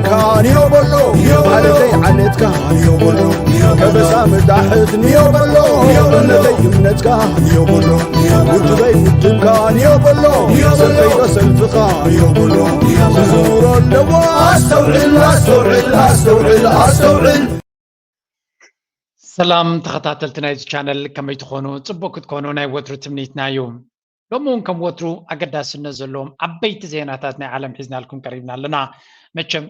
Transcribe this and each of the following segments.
ካንዮ በሎ ማለተይ ዓነትካ፣ ከበሳ ምጣሕት ንዮ በሎ እምነተይ እምነትካ፣ ውድበይ ውድብካ ንዮ በሎ ሰልፈይ ዶ ሰልፍኻ፣ ዝዝውሮ ኣለዎ ኣስተውዕል ኣስተውዕል ኣስተውዕል ኣስተውዕል። ሰላም ተኸታተልቲ ናይዚ ቻነል፣ ከመይ ትኾኑ? ጽቡቕ ክትኮኑ ናይ ወትሩ ትምኒትና እዩ። ሎሚ እውን ከም ወትሩ ኣገዳስነት ዘለዎም ዓበይቲ ዜናታት ናይ ዓለም ሒዝናልኩም ቀሪብና ኣለና። መቸም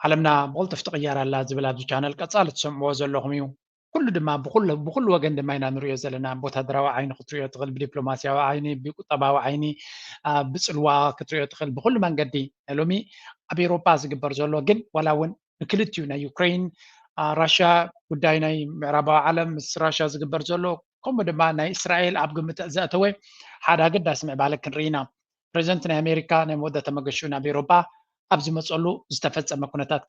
ዓለምና ብቕልጡፍ ትቕየር ኣላ ዝብል ኣብዚ ቻነል ቀጻሊ ትሰምዕዎ ዘለኹም እዩ። ኩሉ ድማ ብኩሉ ወገን ድማ ኢና ንሪኦ ዘለና። ብወታደራዊ ዓይኒ ክትሪኦ ትኽእል፣ ብዲፕሎማስያዊ ዓይኒ፣ ብቁጠባዊ ዓይኒ፣ ብፅልዋ ክትሪኦ ትኽእል። ብኩሉ መንገዲ ሎሚ ኣብ ኤውሮጳ ዝግበር ዘሎ ግን ዋላ እውን ንክልቲኡ ናይ ዩክሬን ራሽያ ጉዳይ ናይ ምዕራባዊ ዓለም ምስ ራሽያ ዝግበር ዘሎ ከምኡ ድማ ናይ እስራኤል ኣብ ግምት ዘእተወ ሓደ ኣገዳሲ ምዕባለ ክንርኢ ኢና። ፕሬዚደንት ናይ ኣሜሪካ ናይ መወዳእታ መገሽኡ ናብ ኤውሮጳ ኣብ ዝመፀሉ ዝተፈፀመ ኩነታት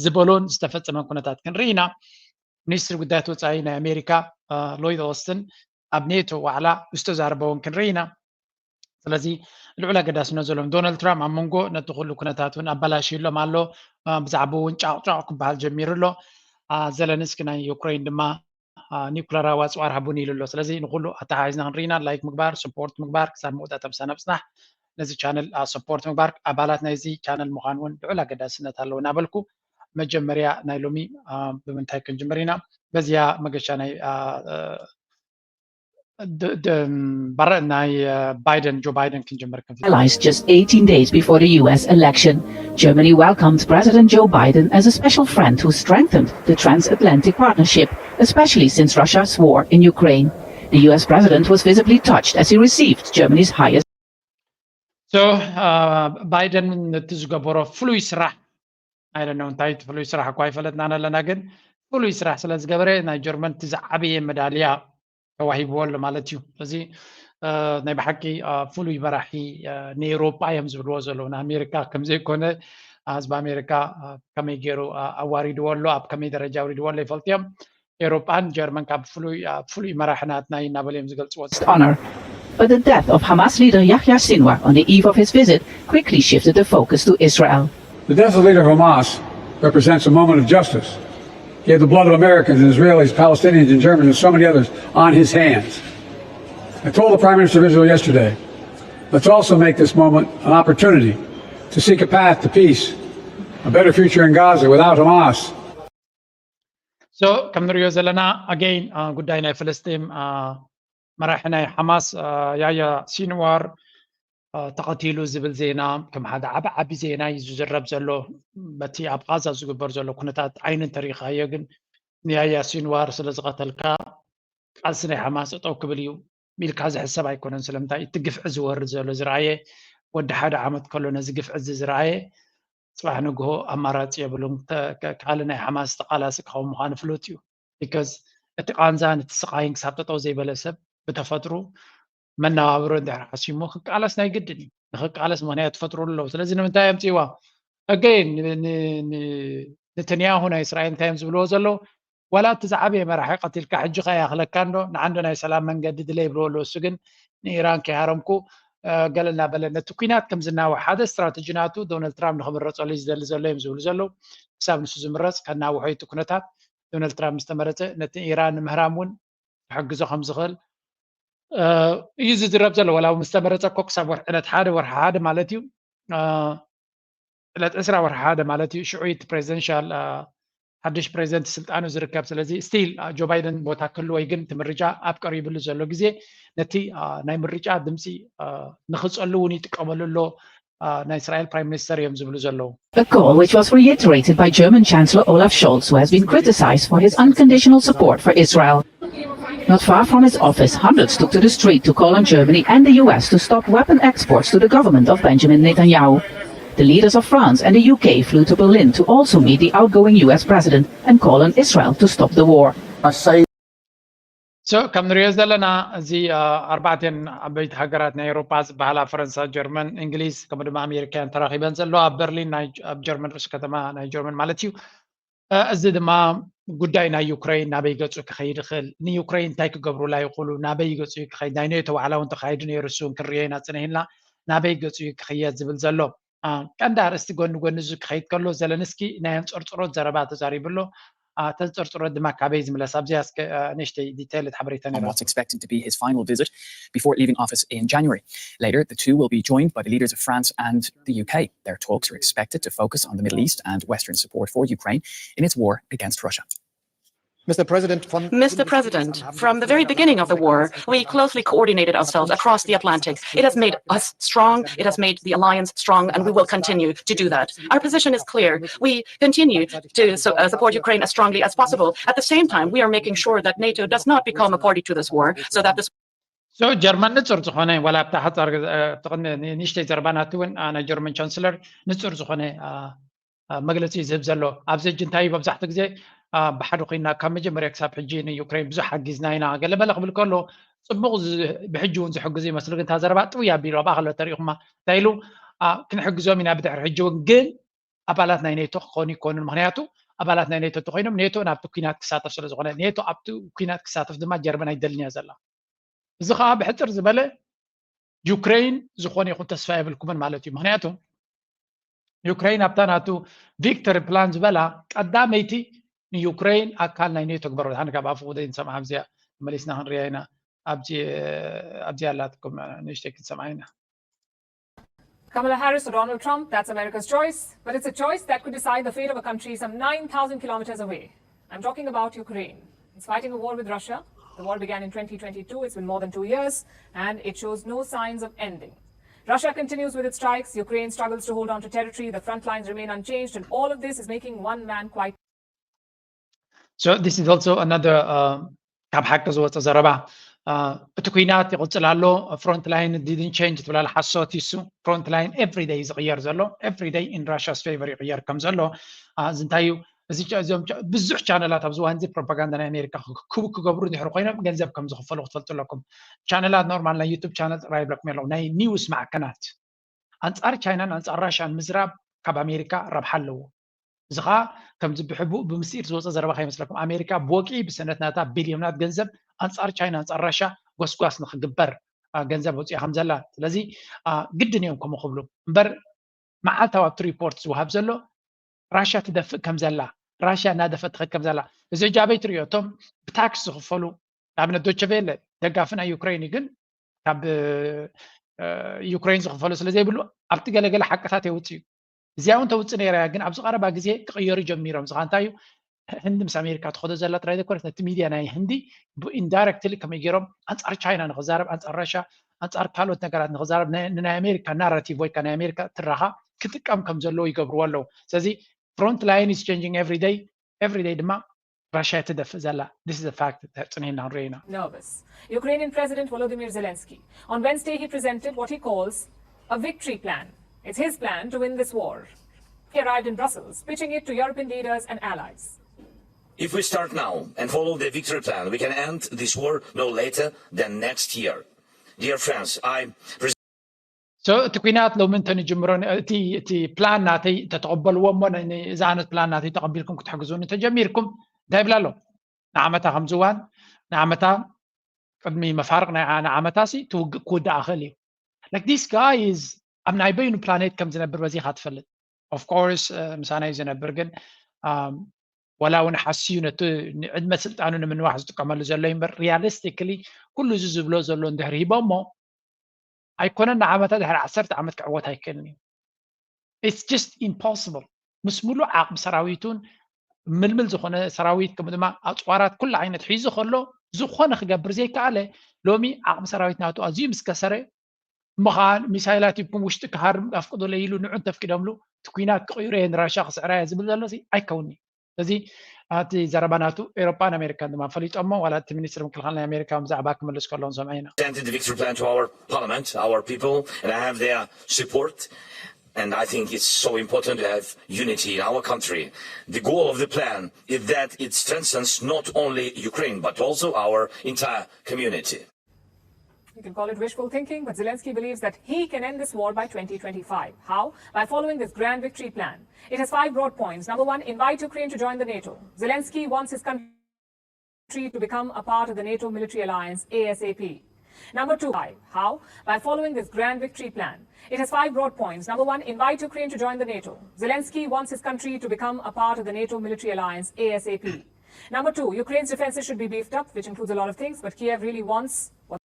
ዝበሎን ዝተፈፀመ ኩነታት ክንርኢ ኢና። ሚኒስትሪ ጉዳያት ወፃኢ ናይ ኣሜሪካ ሎይድ ኦስትን ኣብ ኔቶ ዋዕላ ዝተዛረበውን ክንርኢ ኢና። ስለዚ ልዑል ኣገዳስነት ዘለዎም ዶናልድ ትራምፕ ኣብ መንጎ ነቲ ኩሉ ኩነታት እውን ኣበላሽዩሎም ኣሎ። ብዛዕባ እውን ጫቕጫቕ ክበሃል ጀሚሩ ኣሎ። ዘለንስኪ ናይ ዩክሬን ድማ ኒኩለራዊ ኣፅዋር ሃቡን ኢሉ ኣሎ። ስለዚ ንኩሉ ኣተሓሒዝና ክንርኢና ላይክ ምግባር፣ ሰፖርት ምግባር፣ ክሳብ መወዳእታ ምሳና ምፅናሕ፣ ነዚ ቻነል ሰፖርት ምግባር፣ ኣባላት ናይዚ ቻነል ምዃን እውን ልዑል ኣገዳስነት ኣለዎ እናበልኩ መጀመርያ ናይ ሎሚ ብምንታይ ክንጅምር ኢና? በዚያ መገሻ ናይ Biden, Joe Biden ክንጅምር ክንፍ Allies just eighteen days before the U S election. Germany welcomed President Joe Biden as a special friend who strengthened the transatlantic partnership, especially since Russia's war in Ukraine. The U S president was visibly touched as he received Germany's highest So ባይደን ነቲ ዝገበሮ ፍሉይ ስራሕ ኣይደነው እንታይ ፍሉይ ስራሕ እኳ ኣይፈለጥናን ኣለና፣ ግን ፍሉይ ስራሕ ስለ ዝገበረ ናይ ጀርመን እቲ ዝዓበየ መዳልያ ተዋሂብዎ ኣሎ ማለት እዩ። ስለዚ ናይ ብሓቂ ፍሉይ መራሒ ንኤውሮጳ እዮም ዝብልዎ ዘለዉ። ንኣሜሪካ ከም ዘይኮነ ህዝቢ ኣሜሪካ ከመይ ገይሩ ኣዋሪድዎ ኣሎ፣ ኣብ ከመይ ደረጃ ኣውሪድዎ ኣሎ ይፈልጡ እዮም። ኤውሮጳን ጀርመን ካብ ፍሉይ ፍሉይ መራሒ ናትና እዩ እናበሉ እዮም ዝገልፅዎ። Honor. But the death of Hamas leader Yahya Sinwar on the eve of his visit quickly shifted the focus to Israel. The death of leader of Hamas represents a moment of justice. He had the blood of Americans and Israelis, Palestinians and Germans and so many others on his hands. I told the Prime Minister of Israel yesterday, let's also make this moment an opportunity to seek a path to peace, a better future in Gaza without Hamas. So ከም ንሪኦ ዘለና ኣገይን ጉዳይ ናይ ፍልስጢን መራሒ ናይ ሓማስ ያያ ሲንዋር ተቐቲሉ ዝብል ዜና ከም ሓደ ዓቢ ዓቢ ዜና እዩ ዝዝረብ ዘሎ። በቲ ኣብ ቓዛ ዝግበር ዘሎ ኩነታት ዓይኒ እንተሪኢኻዮ ግን ንያያ ሲንዋር ስለ ዝቐተልካ ቃልሲ ናይ ሓማስ ጠጠው ክብል እዩ ኢልካ ዝሕሰብ ኣይኮነን። ስለምንታይ እቲ ግፍዒ ዝወርድ ዘሎ ዝረኣየ ወዲ ሓደ ዓመት ከሎ ነዚ ግፍዒ እዚ ዝረኣየ ፅባሕ ንግሆ ኣማራፂ የብሉን። ካልእ ናይ ሓማስ ተቃላሲ ክኸውን ምዃኑ ፍሉጥ እዩ። ቢካዝ እቲ ቃንዛን እቲ ስቃይን ክሳብ ጠጠው ዘይበለ ሰብ ብተፈጥሩ መነባብሮ እንድሕር ሓሲሞ ክቃለስ ናይ ግድን እዩ። ንክቃለስ ምክንያት ትፈጥሩ ኣለዉ። ስለዚ ንምንታይ ኣምፅዋ ኣገይን ነተንያሁ ናይ እስራኤል እንታይ እዮም ዝብልዎ ዘለዉ? ዋላ እቲ ዝዓበየ መራሒ ቀቲልካ ሕጂ ከ ያኽለካ እንዶ ንዓንዶ ናይ ሰላም መንገዲ ድለ ይብልዎ ኣለዉ። እሱ ግን ንኢራን ከይሃረምኩ ገለ እናበለ ነቲ ኩናት ከም ዝናውሕ ሓደ ስትራተጂ ናቱ ዶናልድ ትራምፕ ንክምረፀሉ እዩ ዝደሊ ዘሎ እዮም ዝብሉ ዘለዉ። ክሳብ ንሱ ዝምረፅ ከናውሖ እቲ ኩነታት ዶናልድ ትራምፕ ምስ ተመረፀ ነቲ ኢራን ንምህራም እውን ክሕግዞ ከም ዝኽእል እዩ ዝዝረብ ዘሎ። ዋላ እውን ምስ ተመረፀ እኮ ክሳብ ወርሒ ዕለት ሓደ ወርሒ ሓደ ማለት እዩ ዕለት ዕስራ ወርሒ ሓደ ማለት እዩ ሽዑ እቲ ፕሬዚደንሻል ሓድሽ ፕሬዚደንት ስልጣኑ ዝርከብ። ስለዚ ስቲል ጆ ባይደን ቦታ ክህልዎ እዩ። ግን እቲ ምርጫ ኣብ ቀሪብሉ ዘሎ ግዜ ነቲ ናይ ምርጫ ድምፂ ንክፀሉ እውን ይጥቀመሉ ኣሎ ናይ እስራኤል ፕራይም ሚኒስተር እዮም ዝብሉ ዘለዉ። A call which was reiterated by German Chancellor Olaf Scholz, who has been criticized for his unconditional support for Israel. Not far from his office, hundreds took to the street to call on Germany and the U S to stop weapon exports to the government of Benjamin Netanyahu. The leaders of France and the U K flew to Berlin to also meet the outgoing U S president and call on Israel to stop the war. So ከም ንሪኦ ዘለና እዚ ኣርባዕተን ዓበይቲ ሃገራት ናይ ኤውሮጳ ዝበሃላ ፈረንሳ፣ ጀርመን፣ እንግሊዝ ከምኡ ድማ ኣሜሪካ እየን ተራኺበን ዘለዋ ኣብ በርሊን ኣብ ጀርመን ርእሲ ከተማ ናይ ጀርመን ማለት እዩ። እዚ ድማ ጉዳይ ናይ ዩክሬን ናበይ ገፁ ክኸይድ ይኽእል፣ ንዩክሬን እንታይ ክገብሩላ ይኽእሉ፣ ናበይ ገፁ ክኸይድ፣ ናይ ኔቶ ዋዕላ እውን ተኻይዱ ነይሩ፣ እሱ እውን ክንሪኦ ኢና ፅንሕ ኢልና፣ ናበይ ገፁ ክኽየድ ዝብል ዘሎ። ቀንዲ ኣርእስቲ ጎኒ ጎኒ እዚ ክኸይድ ከሎ ዘለንስኪ ናይ ኣንፀርፅሮት ዘረባ ተዛሪቡ ኣሎ። ተንፀርፅሮት ድማ ካበይ ዝምለስ ኣብዚኣ እስከ ንእሽተይ ዲቴይል ሓበሬታ on what's expected to be his final visit before leaving office in January. Later, the two will be joined by the leaders of France and the U K. Their talks are expected to focus on the Middle East and Western support for Ukraine in its war against Russia. Mister President, from, Mister President, from the very beginning of the war, we closely coordinated ourselves across the Atlantic. It has made us strong, it has made the alliance strong, and we will continue to do that. Our position is clear. We continue to su- uh, support Ukraine as strongly as possible. At the same time, we are making sure that NATO does not become a party to this war, so that this So ጀርመን ንፁር ዝኾነ ዋላ ኣብታ ሓፃር ንእሽተይ ዘረባ ናቲ እውን ናይ ጀርመን ቻንስለር ንፁር ዝኾነ መግለፂ እዩ ዝህብ ዘሎ። ኣብዚ ሕጂ እንታይ እዩ መብዛሕትኡ ግዜ ብሓደ ኮይና ካብ መጀመርያ ክሳብ ሕጂ ንዩክሬን ብዙሕ ሓጊዝና ኢና ገለመለ ክብል ከሎ ፅቡቕ ብሕጂ እውን ዝሕግዙ ይመስሉ። ግን እታ ዘረባ ጥውይ ኣቢሉ ኣብኣ ከሎ ተሪኢኹማ እንታይ ኢሉ ክንሕግዞም ኢና ብድሕሪ ሕጂ እውን ግን ኣባላት ናይ ኔቶ ክኾኑ ይኮኑን። ምክንያቱ ኣባላት ናይ ኔቶ እንተኮይኖም ኔቶ ናብቲ ኩናት ክሳተፍ ስለዝኮነ ኔቶ ኣብቲ ኩናት ክሳተፍ ድማ ጀርመን ኣይደልን እያ ዘላ። እዚ ከዓ ብሕፅር ዝበለ ዩክሬን ዝኾነ ይኹን ተስፋ የብልኩምን ማለት እዩ። ምክንያቱ ዩክሬን ኣብታ ናቱ ቪክቶሪ ፕላን ዝበላ ቀዳመይቲ ንዩክሬን ኣካል ናይ ኔቶ ግበሮ። ሓንቲ ካብ ኣፉ ክደይ ንሰምዓ ኣብዚኣ መሊስና ክንሪያ ኢና። ኣብዚ ኣብዚኣ ኣላትኩም ንእሽተይ ክንሰምዓ ኢና። Kamala Harris or Donald Trump, that's America's choice. But it's a choice that could decide the fate of a country some nine thousand kilometers away. I'm talking about Ukraine. It's fighting a war with Russia. The war began in twenty twenty-two. It's been more than two years, and it shows no signs of ending. Russia continues with its strikes. Ukraine struggles to hold on to territory. The front lines remain unchanged, and all of this is making one man quite So this is also another uh, ካብ ሓቂ ዝወፀ ዘረባ። እቲ ኩናት ይቕፅል ኣሎ። Front line didn't change ትብላል ሓሶት ይሱ። Front line every day ዝቕየር ዘሎ፣ every day in Russia's favor ይቕየር ከም ዘሎ። እዚ እንታይ እዩ? እዚ እዚኦም ብዙሕ ቻነላት ኣብዚ ዋንዚ ፕሮፓጋንዳ ናይ ኣሜሪካ ክቡ ክገብሩ ድሕሪ ኮይኖም ገንዘብ ከም ዝኽፈሉ ክትፈልጡ ኣለኩም። ቻነላት ኖርማል ናይ ዩቱብ ቻነል ጥራይ ይብለኩም ኣለዉ፣ ናይ ኒውስ ማዕከናት ኣንፃር ቻይናን ኣንፃር ራሽያን ምዝራብ ካብ ኣሜሪካ ረብሓ ኣለዎ። እዚ ከዓ ከምዚ ብሕቡእ ብምስጢር ዝወፀ ዘረባ ከይመስለኩም። ኣሜሪካ ብወቂ ብሰነት ናታ ቢልዮናት ገንዘብ ኣንፃር ቻይና ኣንፃር ራሽያ ጎስጓስ ንክግበር ገንዘብ ወፂኣ ከም ዘላ። ስለዚ ግድን እዮም ከምኡ ክብሉ እምበር መዓልታዊ ኣብቲ ሪፖርት ዝወሃብ ዘሎ ራሽያ ትደፍእ ከም ዘላ፣ ራሽያ እናደፈት ትኸድ ከም ዘላ። እዚ ሕጂ ኣበይ ትሪኦ? እቶም ብታክስ ዝኽፈሉ ንኣብነት ዶቸቬለ ደጋፊ ናይ ዩክሬን እዩ፣ ግን ካብ ዩክሬን ዝኽፈሉ ስለ ዘይብሉ ኣብቲ ገለገለ ሓቅታት የውፅእ እዩ። እዚኣ እውን ተውፅእ ነይራ እያ፣ ግን ኣብዚ ቀረባ ግዜ ክቕየሩ ጀሚሮም። እዚ እንታይ እዩ? ህንዲ ምስ ኣሜሪካ ትኸዶ ዘላ ጥራይ ዘይኮነት ነቲ ሚድያ ናይ ህንዲ ኢንዳይረክትሊ ከመይ ገይሮም ኣንፃር ቻይና ንክዛረብ፣ ኣንፃር ራሻ፣ ኣንፃር ካልኦት ነገራት ንክዛረብ ንናይ ኣሜሪካ ናራቲቭ ወይ ናይ ኣሜሪካ ትራኻ ክጥቀም ከም ዘለዎ ይገብርዎ ኣለዉ። ስለዚ front line is changing every day፣ every day ድማ ራሽያ ትደፍእ ዘላ። This is a fact፣ ፅኒና ንሪኦ ኢና። Nervous. Ukrainian President Volodymyr Zelensky. On Wednesday, he presented what he calls a victory plan. It's his plan to win this war. He arrived in Brussels, pitching it to European leaders and allies. If we start now and follow the victory plan, we can end this war no later than next year. Dear friends, I So እቲ ኩናት ሎሚ እንተንጅምሮ እቲ እቲ ፕላን ናተይ ተተቐበልዎ እሞ እዚ ዓይነት ፕላን ናተይ ተቐቢልኩም ክትሕግዙ እንተጀሚርኩም እንታይ ይብላ ኣሎ? ንዓመታ ከምዚ እዋን ንዓመታ ቅድሚ መፋርቕ ናይ ንዓመታ ሲ እቲ ውግእ ክውዳእ ይኽእል እዩ። Like this guy is ኣብ ናይ በይኑ ፕላኔት ከም ዝነብር በዚኻ ትፈልጥ። Of course ምሳና እዩ ዝነብር፣ ግን ወላ እውን ሓስዩ ነቲ ዕድመ ስልጣኑ ንምንዋሕ ዝጥቀመሉ ዘሎ እምበር ሪያሊስቲክሊ ኩሉ እዚ ዝብሎ ዘሎ እንድሕር ሂቦ እሞ ኣይኮነን ንዓመታ ድሕሪ ዓሰርተ ዓመት ክዕወት ኣይክእልን እዩ። It's just impossible። ምስ ሙሉእ ዓቕሚ ሰራዊቱን ምልምል ዝኾነ ሰራዊት ከምኡ ድማ ኣፅዋራት ኩሉ ዓይነት ሒዙ ከሎ ዝኾነ ክገብር ዘይከኣለ ሎሚ ዓቕሚ ሰራዊት ናቱ ኣዝዩ ምስ ከሰረ እሞ ከዓ ሚሳይላት ሂብኩም ውሽጢ ክሃርም ኣፍቅዱለይ ኢሉ ንዑ እንተፍቂዶምሉ እቲ ኩናት ክቕይሮ እየ ንራሻ ክስዕራ እየ ዝብል ዘሎ ኣይከውንዩ። ስለዚ ኣብቲ ዘረባ ናቱ ኤሮጳን ኣሜሪካን ድማ ፈሊጦሞ ዋላ እቲ ሚኒስትር ምክልኻል ናይ ኣሜሪካ ብዛዕባ ክምልስ ከለውን ሰምዐ ኢና። Presented the victory plan to our parliament, our people, and I have their support. And I think it's so important to have unity in our country. The goal of the plan is that it strengthens not only Ukraine, but also our entire community. You can call it wishful thinking, but Zelensky believes that he can end this war by twenty twenty-five. How? By following this grand victory plan. It has five broad points. Number one, invite Ukraine to join the NATO. Zelensky wants his country to become a part of the NATO military alliance ASAP. Number two, how? By following this grand victory plan. It has five broad points. Number one, invite Ukraine to join the NATO. Zelensky wants his country to become a part of the NATO military alliance ASAP. Number two, Ukraine's defenses should be beefed up, which includes a lot of things, but Kiev really wants what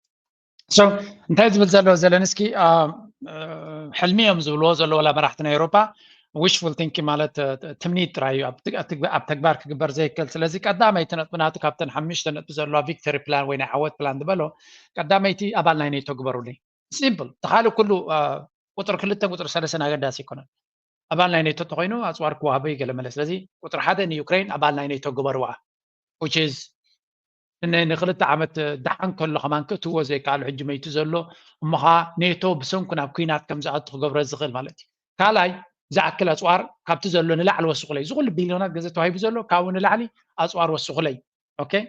So እንታይ ዝብል ዘሎ ዘለንስኪ? ሕልሚ እዮም ዝብልዎ ዘሎ ወላ መራሕቲ ናይ ኤውሮፓ። Wishful thinking ማለት ትምኒት ጥራይ እዩ፣ ኣብ ተግባር ክግበር ዘይክእል። ስለዚ ቀዳመይቲ ነጥቢ ናቱ ካብተን ሓሙሽተ ነጥቢ ዘለዋ victory plan ወይ ናይ ዓወት plan ዝበሎ ቀዳመይቲ ኣባል ናይ ኔቶ ግበሩልኝ። Simple። ተኻሊ ኩሉ ቁፅሪ ክልተን ቁፅሪ ሰለስተን ኣገዳሲ ኣይኮነን። ኣባል ናይ ኔቶ ተኮይኑ ኣፅዋር ክወሃቦ እዩ ገለ መለ። ስለዚ ቁፅሪ ሓደ ንዩክሬን ኣባል ናይ ኔቶ ግበርዋ። Which is ንክልተ ዓመት ደሓን ከሎ ከማን ክእትዎ ዘይከኣሉ ሕጂ መይቱ ዘሎ እሞ ከዓ ኔቶ ብሰንኩ ናብ ኩናት ከም ዝኣቱ ክገብሮ ዝኽእል ማለት እዩ። ካልኣይ ዝኣክል ኣፅዋር ካብቲ ዘሎ ንላዕሊ ወስኹለይ። እዚ ኩሉ ቢልዮናት ገንዘብ ተዋሂቡ ዘሎ ካብኡ ንላዕሊ ኣፅዋር ወስኹለይ። Okay?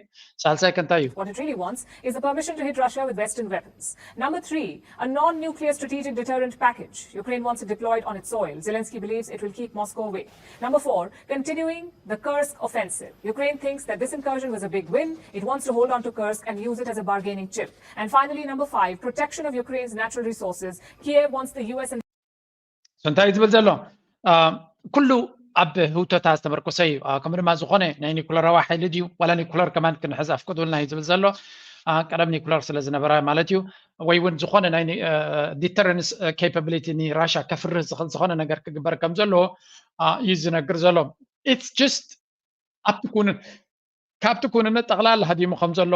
ሳልሳይ ከ እንታይ እዩ? What it really wants is the permission to hit Russia with Western weapons. Number three, a non-nuclear strategic deterrent package. Ukraine wants it deployed on its soil. Zelensky believes it will keep Moscow away. Number four, continuing the Kursk offensive. Ukraine thinks that this incursion was a big win. It wants to hold on to Kursk and use it as a bargaining chip. And finally, number five, protection of Ukraine's natural resources. Kiev wants the U S and እንታይ ዝብል ዘሎ ኩሉ ኣብ ህውተታ ዝተመርኮሰ እዩ። ከምኡ ድማ ዝኾነ ናይ ኒኩለራዊ ሓይሊ ድዩ ዋላ ኒኩለር ከማን ክንሕዝ ኣፍቅዱልና እዩ ዝብል ዘሎ። ቀደም ኒኩለር ስለ ዝነበረ ማለት እዩ። ወይ እውን ዝኾነ ናይ deterrence capability ንራሻ ከፍርህ ዝኽእል ዝኾነ ነገር ክግበር ከም ዘለዎ እዩ ዝነግር ዘሎ። It's just ኣብቲ ኩን ካብቲ ኩንነት ጠቕላላ ሃዲሙ ከም ዘሎ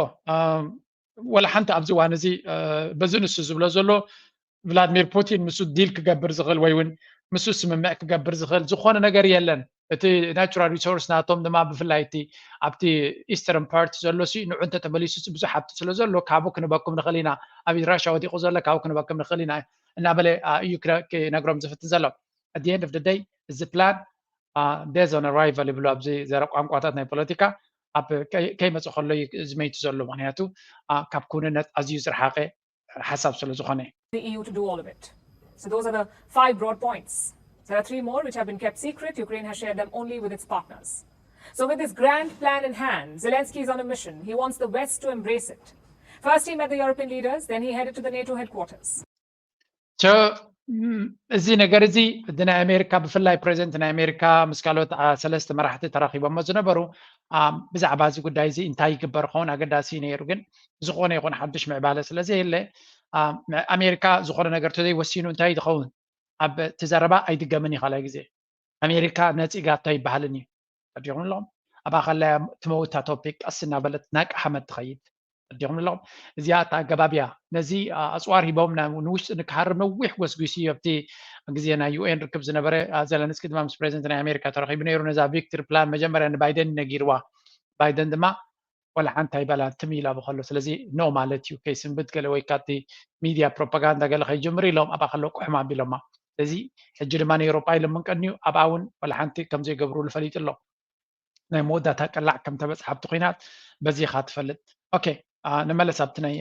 ወላ ሓንቲ ኣብዚ እዋን እዚ በዚ ንሱ ዝብሎ ዘሎ ቭላድሚር ፑቲን ምስ ዲል ክገብር ዝኽእል ወይ እውን ምስ ስምምዕ ክገብር ዝኽእል ዝኾነ ነገር የለን። እቲ ናቹራል ሪሶርስ ናቶም ድማ ብፍላይ እቲ ኣብቲ ኢስተርን ፓርት ዘሎ ሲ ንዑ እንተተመሊሱ ብዙሕ ሃብቲ ስለ ዘሎ ካብኡ ክንበኩም ንኽእል ኢና፣ ኣብ ራሻ ወዲቑ ዘሎ ካብኡ ክንበኩም ንኽእል ኢና እናበለ እዩ ክነግሮም ዝፍትን ዘሎ። At the end of the day እዚ ፕላን death on arrival ይብሉ ኣብዚ ዘረ ቋንቋታት ናይ ፖለቲካ ኣብ ከይመፀ ከሎ እዩ ዝመይቱ ዘሎ። ምክንያቱ ካብ ክውንነት ኣዝዩ ዝረሓቀ ሓሳብ ስለ ዝኾነ። the E U to do all of it. So those are the five broad points. There are three more which have been kept secret. Ukraine has shared them only with its partners. So with this grand plan in hand, Zelensky is on a mission. He wants the West to embrace it. First, he met the European leaders, then he headed to the NATO headquarters. እዚ ነገር እዚ እቲ ናይ ኣሜሪካ ብፍላይ ፕሬዚደንት ናይ ኣሜሪካ ምስ ካልኦት ሰለስተ መራሕቲ ተራኺቦሞ ዝነበሩ ብዛዕባ እዚ ጉዳይ እዚ እንታይ ይግበር ከውን ኣገዳሲ ነይሩ። ግን ዝኾነ ይኹን ሓድሽ ምዕባለ ስለ ዘየለ ኣሜሪካ ዝኾነ ነገር ተዘይወሲኑ እንታይ ዝኸውን ኣብ እቲ ዘረባ ኣይድገምን እዩ። ካልኣይ ግዜ ኣሜሪካ ነፂጋቶ ኣይበሃልን እዩ። ተዲኹም ኣለኹም ኣብኣ ከላ ትመውታ ቶፒክ ቀስ እናበለት ናቃሓመት ትኸይድ። ተዲኹም ኣለኹም እዚኣ እታ ኣገባብ እያ። ነዚ ኣፅዋር ሂቦም ንውሽጢ ንክሃርም ነዊሕ ጎስጒሱ እዩ። ኣብቲ ግዜ ናይ ዩ ኤን ርክብ ዝነበረ ዘለንስኪ ድማ ምስ ፕሬዚደንት ናይ ኣሜሪካ ተረኺቡ ነይሩ። ነዛ ቪክትሪ ፕላን መጀመርያ ንባይደን ነጊርዋ። ባይደን ድማ ዋላ ሓንቲ ኣይበላን ትም ኢላ ብከሎ። ስለዚ ኖ ማለት እዩ። ከይስንብት ገለ ወይ ካብቲ ሚድያ ፕሮፓጋንዳ ገለ ከይጅምር ኢሎም ኣብኣ ከሎ ቁሕም ኣቢሎማ። ስለዚ ሕጂ ድማ ንኤውሮጳ ኢሎም ምንቀንዩ ኣብኣ እውን ዋላ ሓንቲ ከም ዘይገብሩሉ ፈሊጡ ኣሎ። ናይ መወዳእታ ቀላዕ ከም ተበፅሓ ኣብቲ ኩናት በዚ ኢኻ ትፈልጥ። ኦኬ፣ ንመለስ ኣብቲ ናይ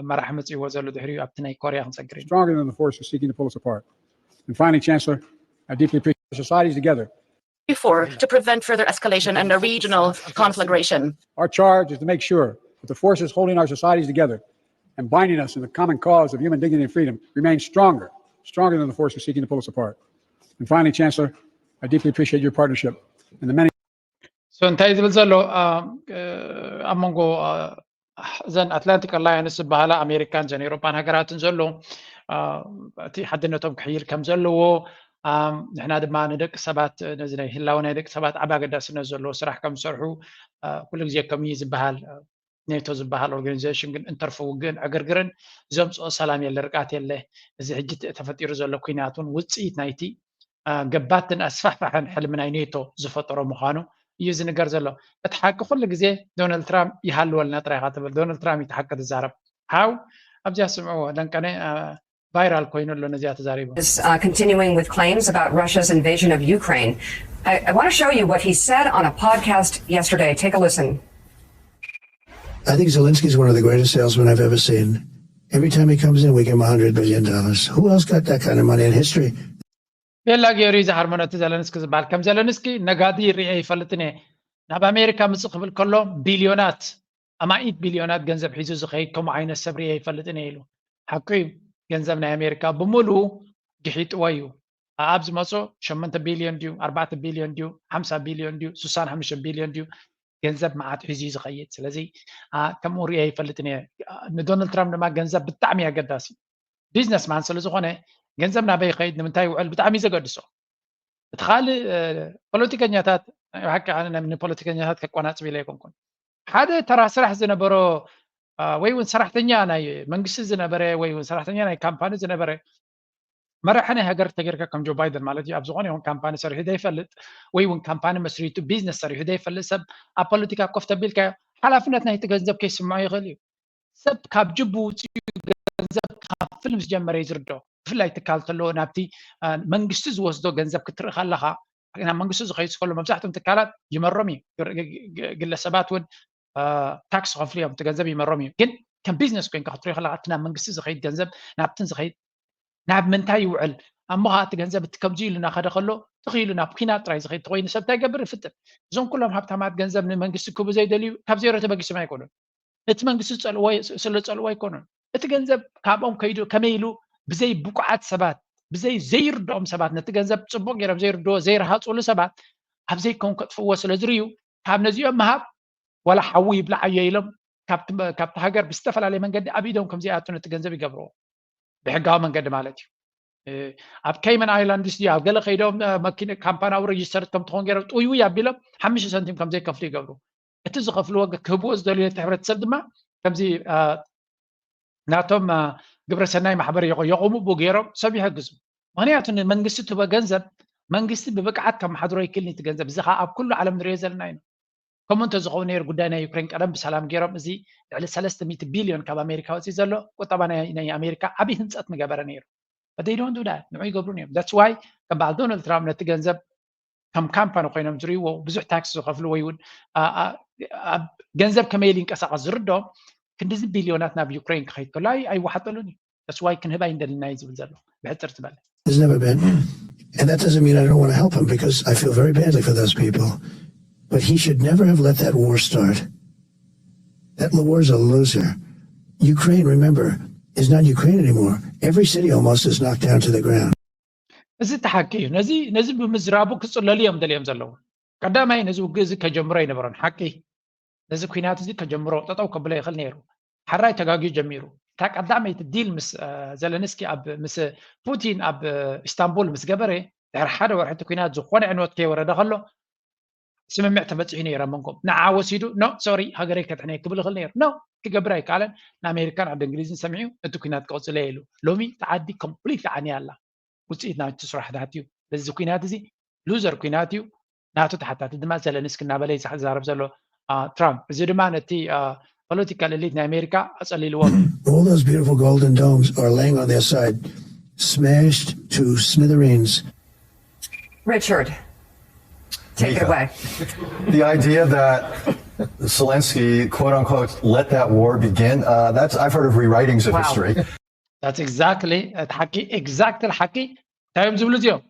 መራሒ መፅእዎ ዘሎ ድሕሪኡ ኣብቲ ናይ ኮርያ ክንሰግር ኢና። Stronger than the forces seeking to pull us apart. And finally, Chancellor, I deeply appreciate our societies together. Before to prevent further escalation and a regional conflagration. Our charge is to make sure that the forces holding our societies together and binding us in the common cause of human dignity and freedom remain stronger, stronger than the forces seeking to pull us apart. And finally, Chancellor, I deeply appreciate your partnership and the many So እንታይ ዝብል ዘሎ ኣብ መንጎ እዘን ኣትላንቲክ ኣላያንስ ዝበሃላ ኣሜሪካን ዘን ኤውሮፓን ሃገራትን ዘሎ እቲ ሓድነቶም ክሕይል ከም ዘለዎ ንሕና ድማ ንደቂ ሰባት ነዚ ናይ ህላወ ናይ ደቂ ሰባት ዓብ ኣገዳስነት ዘለዎ ስራሕ ከም ዝሰርሑ ኩሉ ግዜ ከም እዩ ዝበሃል። ኔቶ ዝበሃል ኦርጋኒዜሽን ግን እንተርፎ ውግእን ዕግርግርን ዘምፅኦ ሰላም የለ፣ ርግኣት የለ። እዚ ሕጂ ተፈጢሩ ዘሎ ኩናት እውን ውፅኢት ናይቲ ገባትን ኣስፋሕፋሕን ሕልሚ ናይ ኔቶ ዝፈጠሮ ምዃኑ እዩ ዝንገር ዘሎ። እቲ ሓቂ ኩሉ ግዜ ዶናልድ ትራምፕ ይሃልወልና ጥራይ ኢኻ ትብል። ዶናልድ ትራምፕ እዩ እቲ ሓቂ ዝዛረብ። ሓው ኣብዚኣ ስምዕዎ ደንቀነ ቫይራል ኮይኑ ኣሎ ነዚኣ ተዛሪቡ። Is uh, continuing with claims about Russia's invasion of Ukraine. I, I want to show you what he said on a podcast yesterday. Take a listen. I think Zelensky's one of the greatest salesmen I've ever seen. Every time he comes in, we give him a hundred billion dollars. Who else got that kind of money in history? ቤላ ገይሩ እዩ ዝሃርሞ ነቲ ዘለንስኪ ዝበሃል። ከም ዘለንስኪ ነጋዲ ርኤ ይፈልጥን እየ። ናብ ኣሜሪካ ምፅእ ክብል ከሎ ቢልዮናት ኣማኢት ቢልዮናት ገንዘብ ሒዙ ዝኸይድ ከምኡ ዓይነት ሰብ ርየ ይፈልጥን እየ ኢሉ። ሓቁ እዩ፣ ገንዘብ ናይ ኣሜሪካ ብምሉኡ ግሒጥዎ እዩ። ኣብ ዝመጾ ሸሞንተ ቢልዮን ድዩ፣ ኣርባዕተ ቢልዮን ድዩ፣ ሓምሳ ቢልዮን ድዩ፣ ስሳን ሓሙሽተ ቢልዮን ድዩ፣ ገንዘብ መዓት ሒዙ እዩ ዝኸይድ። ስለዚ ከምኡ ርየ ይፈልጥን እየ። ንዶናልድ ትራምፕ ድማ ገንዘብ ብጣዕሚ ኣገዳሲ። ቢዝነስማን ስለ ዝኾነ ገንዘብ ናበይ ይኸይድ፣ ንምንታይ ይውዕል ብጣዕሚ እዩ ዘገድሶ። እቲ ካልእ ፖለቲከኛታት፣ ብሓቂ ኣነ ንፖለቲከኛታት ከቆናፅብ ኢለ ኣይኮንኩን። ሓደ ተራ ስራሕ ዝነበሮ ወይ እውን ሰራሕተኛ ናይ መንግስቲ ዝነበረ ወይ እውን ሰራሕተኛ ናይ ካምፓኒ ዝነበረ መራሒ ናይ ሃገር ተገይርካ ከም ጆ ባይደን ማለት እዩ ኣብ ዝኾነ ይኹን ካምፓኒ ሰሪሑ ዘይፈልጥ ወይ እውን ካምፓኒ መስሪቱ ቢዝነስ ሰሪሑ ዘይፈልጥ ሰብ ኣብ ፖለቲካ ኮፍ ተቢልካ ሓላፍነት ናይቲ ገንዘብ ከይስምዖ ይኽእል እዩ። ሰብ ካብ ጅቡ ውፅኡ ገንዘብ ክኸፍል ምስ ጀመረ እዩ ዝርዶ። ብፍላይ ትካል ተሎ ናብቲ መንግስቲ ዝወስዶ ገንዘብ ክትርኢ ከለኻ ናብ መንግስቲ ዝኸይድ ከሎ መብዛሕትኦም ትካላት ይመሮም እዩ። ግለሰባት እውን ታክስ ከፍሉ እዮም፣ እቲ ገንዘብ ይመሮም እዩ። ግን ከም ቢዝነስ ኮይንካ ክትሪኦ ከለካ እቲ ናብ መንግስቲ ዝኸይድ ገንዘብ ናብትን ዝኸይድ ናብ ምንታይ ይውዕል? እሞ ከዓ እቲ ገንዘብ እቲ ከምዚ ኢሉ እናኸደ ከሎ ትኽኢሉ ናብ ኲናት ጥራይ ዝኸይድ ተኮይኑ ሰብ እንታይ ይገብር? ይፍጥን። እዞም ኩሎም ሃብታማት ገንዘብ ንመንግስቲ ክህቡ ዘይደልዩ ካብ ዜሮ ተበጊሶም ኣይኮኑን። እቲ መንግስቲ ዝፀልዎ ስለ ዝፀልዎ ኣይኮኑን። እቲ ገንዘብ ካብኦም ከይዱ ከመይ ኢሉ ብዘይ ብቁዓት ሰባት ብዘይ ዘይርድኦም ሰባት ነቲ ገንዘብ ፅቡቅ ገይሮም ዘይርድዎ ዘይረሃፅሉ ሰባት ኣብ ዘይከውን ከጥፍዎ ስለ ዝርዩ ካብ ነዚኦም ምሃብ ዋላ ሓዊ ይብላዓዮ ኢሎም ካብቲ ሃገር ብዝተፈላለየ መንገዲ ኣብ ኢዶም ከምዘይኣቱ ነቲ ገንዘብ ይገብርዎ። ብሕጋዊ መንገዲ ማለት እዩ። ኣብ ከይመን ኣይላንድስ ድዩ ኣብ ገለ ከይዶም መኪና ካምፓኒ ኣብ ረጅስተር ከም ትኾን ገይሮም ጥውይውይ ኣቢሎም ሓሙሽተ ሰንቲም ከም ዘይከፍሉ ይገብሩ። እቲ ዝኸፍልዎ ክህብዎ ዝደልዩ ነቲ ሕብረተሰብ ድማ ከምዚ ናቶም ግብረሰናይ ማሕበር የቆ- የቆሙ ብኡ ገይሮም ሰብ ይሕግዙ። ምክንያቱ ንመንግስቲ ትህቦ ገንዘብ መንግስቲ ብብቅዓት ከመሓድሮ ይክእል ነቲ ገንዘብ። እዚ ከዓ ኣብ ኩሉ ዓለም ንሪኦ ዘለና ኢና። ከምኡ እንተዝኸውን ነይሩ ጉዳይ ናይ ዩክሬን ቀደም ብሰላም ገይሮም እዚ ልዕሊ ሰለስተ ሚእቲ ቢልዮን ካብ ኣሜሪካ ወፂ ዘሎ ቁጠባ ናይ ናይ ኣሜሪካ ዓብዪ ህንፀት ምገበረ ነይሩ። But they don't do that። ንዑ ይገብሩን እዮም። That's why ከም በዓል ዶናልድ ትራምፕ ነቲ ገንዘብ ከም ካምፓኒ ኮይኖም ዝርእይዎ ብዙሕ ታክስ ዝኸፍሉ ወይ እውን አ- አ- ኣብ ገንዘብ ከመይ ኢሉ ይንቀሳቐስ ዝርድኦም ክንዲዚ ቢልዮናት ናብ ዩክሬን ክኸይድ ከሎ ኣይ- ኣይወሓጠሉን እዩ። That's why ክንህብ ኣይንደልን እዩ ዝብል ዘሎ ብሕፅር ዝበለ። Has never been. And that doesn't mean I don't want to help him because I feel very badly for those people. But he should never have let that war start. That war is a loser. Ukraine, remember, is not Ukraine anymore. Every city almost is knocked down to the ground. እዚ እቲ ሓቂ እዩ። ነዚ ነዚ ብምዝራቡ ክፅለሉ እዮም ደልዮም ዘለዉ። ቀዳማይ ነዚ ውግእ እዚ ከጀምሮ ኣይነበሮን። ሓቂ ነዚ ኩናት እዚ ከጀምሮ ጠጠው ከብሎ ይኽእል ነይሩ። ሓራይ ተጋግዩ ጀሚሩ። እታ ቀዳመይቲ ዲል ምስ ዘለንስኪ ኣብ ምስ ፑቲን ኣብ ኢስታንቡል ምስ ገበረ ድሕሪ ሓደ ወርሒ እቲ ኩናት ዝኾነ ዕንወት ከይወረደ ከሎ ስምምዕ ተበፂሑ ነይረ መንጎም ንዓ ወሲዱ ኖ ሶሪ ሃገረይ ከድሕነ ክብል ይኽእል ነይሩ። ኖ ክገብር ኣይከኣለን። ንኣሜሪካን ዓዲ እንግሊዝን ሰሚዑ እቲ ኩናት ክቕፅለ ኢሉ። ሎሚ እቲ ዓዲ ኮምፕሊት ዓንያ ኣላ። ውፅኢት ናይቲ ስራሕታት እዩ። በዚ ኩናት እዚ ሉዘር ኩናት እዩ። ናቱ ተሓታቲ ድማ ዘለንስኪ እናበለ ይዛረብ ዘሎ ትራምፕ። እዚ ድማ ነቲ ፖለቲካል ኤሊት ናይ ኣሜሪካ ኣፀሊልዎም እዩ። All those beautiful golden domes are laying on their side, smashed to smithereens. Richard, take it away. The idea that Zelensky, quote unquote, let that war begin, uh, that's, I've heard of rewritings of history. That's exactly እቲ ሓቂ exactly ሓቂ እንታይ እዮም ዝብሉ እዚኦም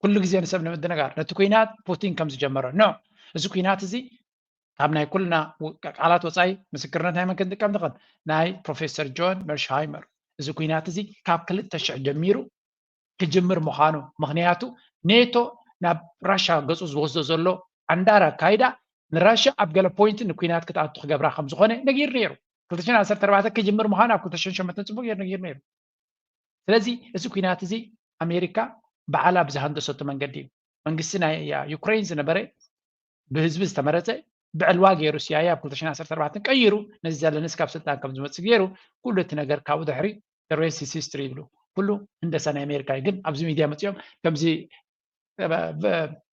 ኩሉ ግዜ ንሰብ ንምድንጋር ነቲ ኩናት ፑቲን ከም ዝጀመሮ ኖ እዚ ኩናት እዚ ካብ ናይ ኩልና ቃላት ወፃኢ ምስክርነት ናይ መን ክንጥቀም ንኽእል ናይ ፕሮፌሰር ጆን መርሽሃይመር እዚ ኩናት እዚ ካብ ክልተ ሽሕ ጀሚሩ ክጅምር ምዃኑ ምኽንያቱ ኔቶ ናብ ራሻ ገፁ ዝወስዶ ዘሎ ዓንዳር ኣካይዳ ንራሻ ኣብ ገለ ፖይንት ንኩናት ክትኣቱ ክገብራ ከም ዝኾነ ነጊሩ ነይሩ። ክልተ ሽሕን ዓሰርተ ኣርባዕተ ክጅምር ምዃኑ ኣብ ክልተ ሽሕን ሸሞንተን ፅቡቅ ገይሩ ነጊሩ ነይሩ። ስለዚ እዚ ኩናት እዚ ኣሜሪካ ባዕላ ብዝሃንደሰቶ መንገዲ እዩ። መንግስቲ ናይ ዩክሬን ዝነበረ ብህዝቢ ዝተመረፀ ብዕልዋ ገይሩ ሲኣይኤ ኣብ ክልተ ሽሕን ዓሰርተ ኣርባዕተን ቀይሩ ነዚ ዘለንስኪ ኣብ ስልጣን ከም ዝመፅእ ገይሩ ኩሉ እቲ ነገር ካብኡ ድሕሪ the rest is history ይብሉ። ኩሉ ህንደሳ ናይ ኣሜሪካ እዩ። ግን ኣብዚ ሚድያ መፂኦም ከምዚ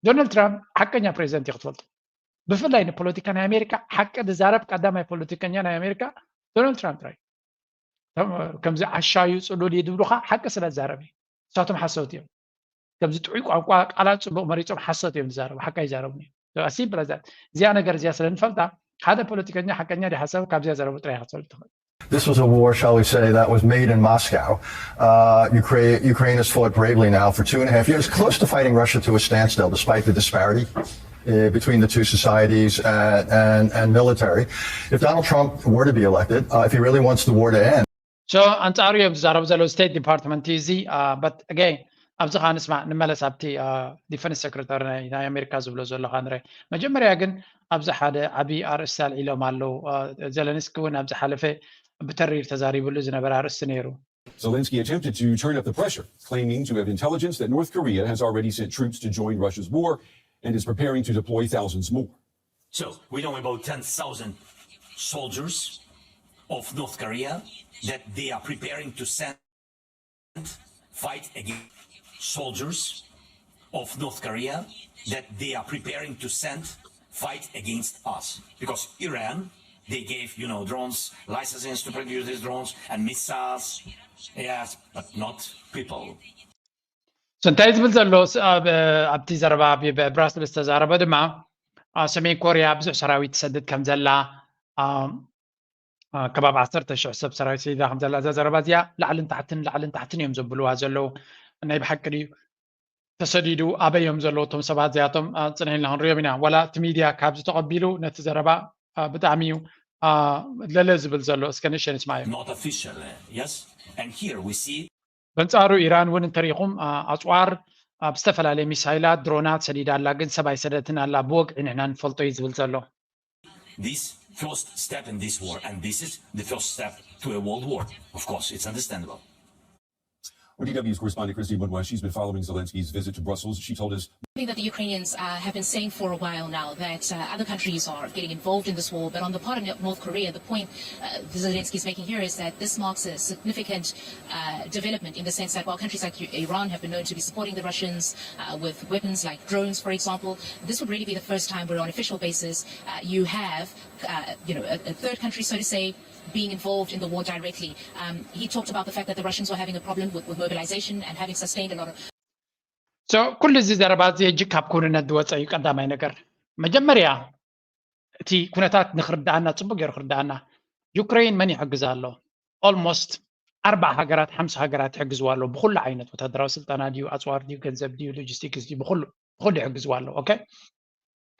ዶናልድ ትራምፕ ሓቀኛ ፕሬዚደንት እዩ ክትፈልጡ። ብፍላይ ንፖለቲካ ናይ ኣሜሪካ ሓቂ ዝዛረብ ቀዳማይ ፖለቲከኛ ናይ ኣሜሪካ ዶናልድ ትራምፕ ጥራይ። ከምዚ ዓሻዩ ፅሉል እዩ ዝብሉካ ሓቂ ስለ ዝዛረብ እዩ። ንሳቶም ሓሰውቲ እዮም። ከምዚ ጥዑይ ቋንቋ ቃላት ፅቡቅ መሪፆም ሓሶት እዮም ዝዛረቡ፣ ሓቂ ኣይዛረቡን እዮም። Simple as that። እዚኣ ነገር እዚኣ ስለ ንፈልጣ ሓደ ፖለቲከኛ ሓቀኛ ድዩ ሓሳብ ካብዚኣ ዘረቡ ጥራይ ክትፈልጥ ትኽእል። This was a war, shall we say, that was made in Moscow. Uh, Ukraine, Ukraine has fought bravely now for two and a half years, close to fighting Russia to a standstill, despite the disparity. uh, between the two societies and, and, and military. If Donald Trump were to be elected, uh, if he really wants the war to end, So ኣንጻሩ እዮም ዝዛረቡ ዘለዉ ስቴት ዲፓርትመንት እዩ እዚ። But again ኣብዚ ከዓ ንስማዕ፣ ንመለስ ኣብቲ ዲፈንስ ሴክሬታሪ ናይ ኣሜሪካ ዝብሎ ዘሎ ከዓ ንርኢ። መጀመርያ ግን ኣብዚ ሓደ ዓብዪ ኣርእስቲ ኣልዒሎም ኣለዉ። ዘለንስኪ እውን ኣብ ዝሓለፈ ብተሪር ተዛሪብሉ ዝነበረ ኣርእስቲ ነይሩ። Zelensky attempted to turn up the pressure, claiming to have intelligence that North Korea has already sent troops to join Russia's war and is preparing to deploy thousands more. So we know about ten thousand soldiers of North Korea that they are preparing to send fight against soldiers of North Korea that they are preparing to send fight against us because Iran they gave you know drones licenses to produce these drones and missiles, yes, but not people. So እንታይ ዝብል ዘሎ ኣብቲ ዘረባ ብራስልስ ዝተዛረበ ድማ ሰሜን ኮርያ ብዙሕ ሰራዊት ትሰድድ ከም ዘላ፣ ከባቢ ዓሰርተ ሽሕ ሰብ ሰራዊት ሰዲዳ ከም ዘላ እዛ ዘረባ እዚኣ ላዕልን ታሕትን ላዕልን ታሕትን እዮም ዘብልዋ ዘለዉ። ናይ ብሓቂ ድዩ ተሰዲዱ? ኣበይ እዮም ዘለዉ እቶም ሰባት እዚኣቶም? ጽንሕ ኢልና ክንሪኦም ኢና። ዋላ እቲ ሚድያ ካብዚ ተቐቢሉ ነቲ ዘረባ ብጣዕሚ እዩ ለለ ዝብል ዘሎ። እስከ ንእሽተይ ንስማዮ። Not official, yes. And here we see በንጻሩ ኢራን እውን እንተሪኢኹም ኣጽዋር ኣብ ዝተፈላለየ ሚሳይላት ድሮናት ሰዲዳ ኣላ፣ ግን ሰብ ኣይሰደትን ኣላ። ብወግዒ ንሕና ንፈልጦ እዩ ዝብል ዘሎ። This first step in this war, and this is the first step to a world war. Of course, it's understandable. Well, DW's correspondent Christine Woodward, she's been following Zelensky's visit to Brussels. She told us Something that the Ukrainians uh, have been saying for a while now, that uh, other countries are getting involved in this war, but on the part of North Korea, the point uh, Zelensky is making here is that this marks a significant uh, development in the sense that while countries like Iran have been known to be supporting the Russians uh, with weapons like drones, for example, this would really be the first time where on official basis uh, you have uh, you know, a, a third country, so to say, being involved in the war directly. Um, he talked about the fact that the Russians were having a problem with, with mobilization and having sustained a lot of So ኩሉ እዚ ዘረባ እዚ ሕጂ ካብ ክውንነት ዝወፀ እዩ። ቀዳማይ ነገር መጀመርያ እቲ ኩነታት ንክርዳኣና ፅቡቅ ገይሩ ክርዳኣና፣ ዩክሬን መን ይሕግዛ ኣሎ? Almost ኣርባዓ ሃገራት ሓምሳ ሃገራት ይሕግዝዋ ኣለዉ። ብኩሉ ዓይነት ወታደራዊ ስልጠና ድዩ፣ ኣፅዋር ድዩ፣ ገንዘብ ድዩ፣ ሎጂስቲክስ ድዩ፣ ብኩሉ ብኩሉ ይሕግዝዋ ኣለዉ። ኦኬ፣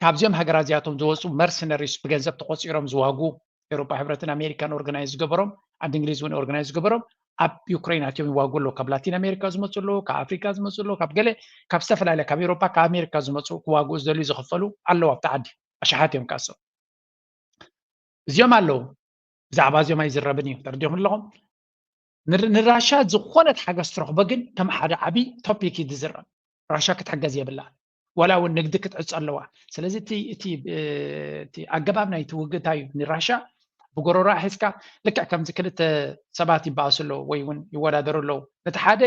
ካብዚኦም ሃገራት እዚኣቶም ዝወፁ መርሰነሪስ ብገንዘብ ተቆፂሮም ዝዋጉ ኤውሮፓ ሕብረትን ኣሜሪካን ኦርጋናይዝ ዝገበሮም፣ ዓዲ እንግሊዝ እውን ኦርጋናይዝ ዝገበሮም ኣብ ዩክሬን ኣትዮም ይዋጉ ኣለዉ። ካብ ላቲን ኣሜሪካ ዝመፁ ኣለዉ፣ ካብ ኣፍሪካ ዝመፁ ኣለዉ፣ ካብ ገለ ካብ ዝተፈላለያ ካብ ኤውሮፓ ካብ ኣሜሪካ ዝመፁ ክዋግኡ ዝደልዩ ዝኽፈሉ ኣለዉ ኣብቲ ዓዲ። ኣሽሓት እዮም ካሶም እዚኦም ኣለዉ። ብዛዕባ እዚኦም ኣይዝረብን እዩ። ተረዲኹም ኣለኹም? ንራሻ ዝኾነት ሓገዝ ትረኽቦ ግን ከም ሓደ ዓብዪ ቶፒክ እዩ ዝዝረብ። ራሻ ክትሕገዝ የብላ፣ ዋላ እውን ንግዲ ክትዕፆ ኣለዋ። ስለዚ እቲ ኣገባብ ናይቲ ውግእ እንታይ እዩ? ንራሻ ብጎረሮ ሒዝካ ልክዕ ከምዚ ክልተ ሰባት ይበኣሱ ኣለዉ ወይ እውን ይወዳደሩ ኣለዉ። ነቲ ሓደ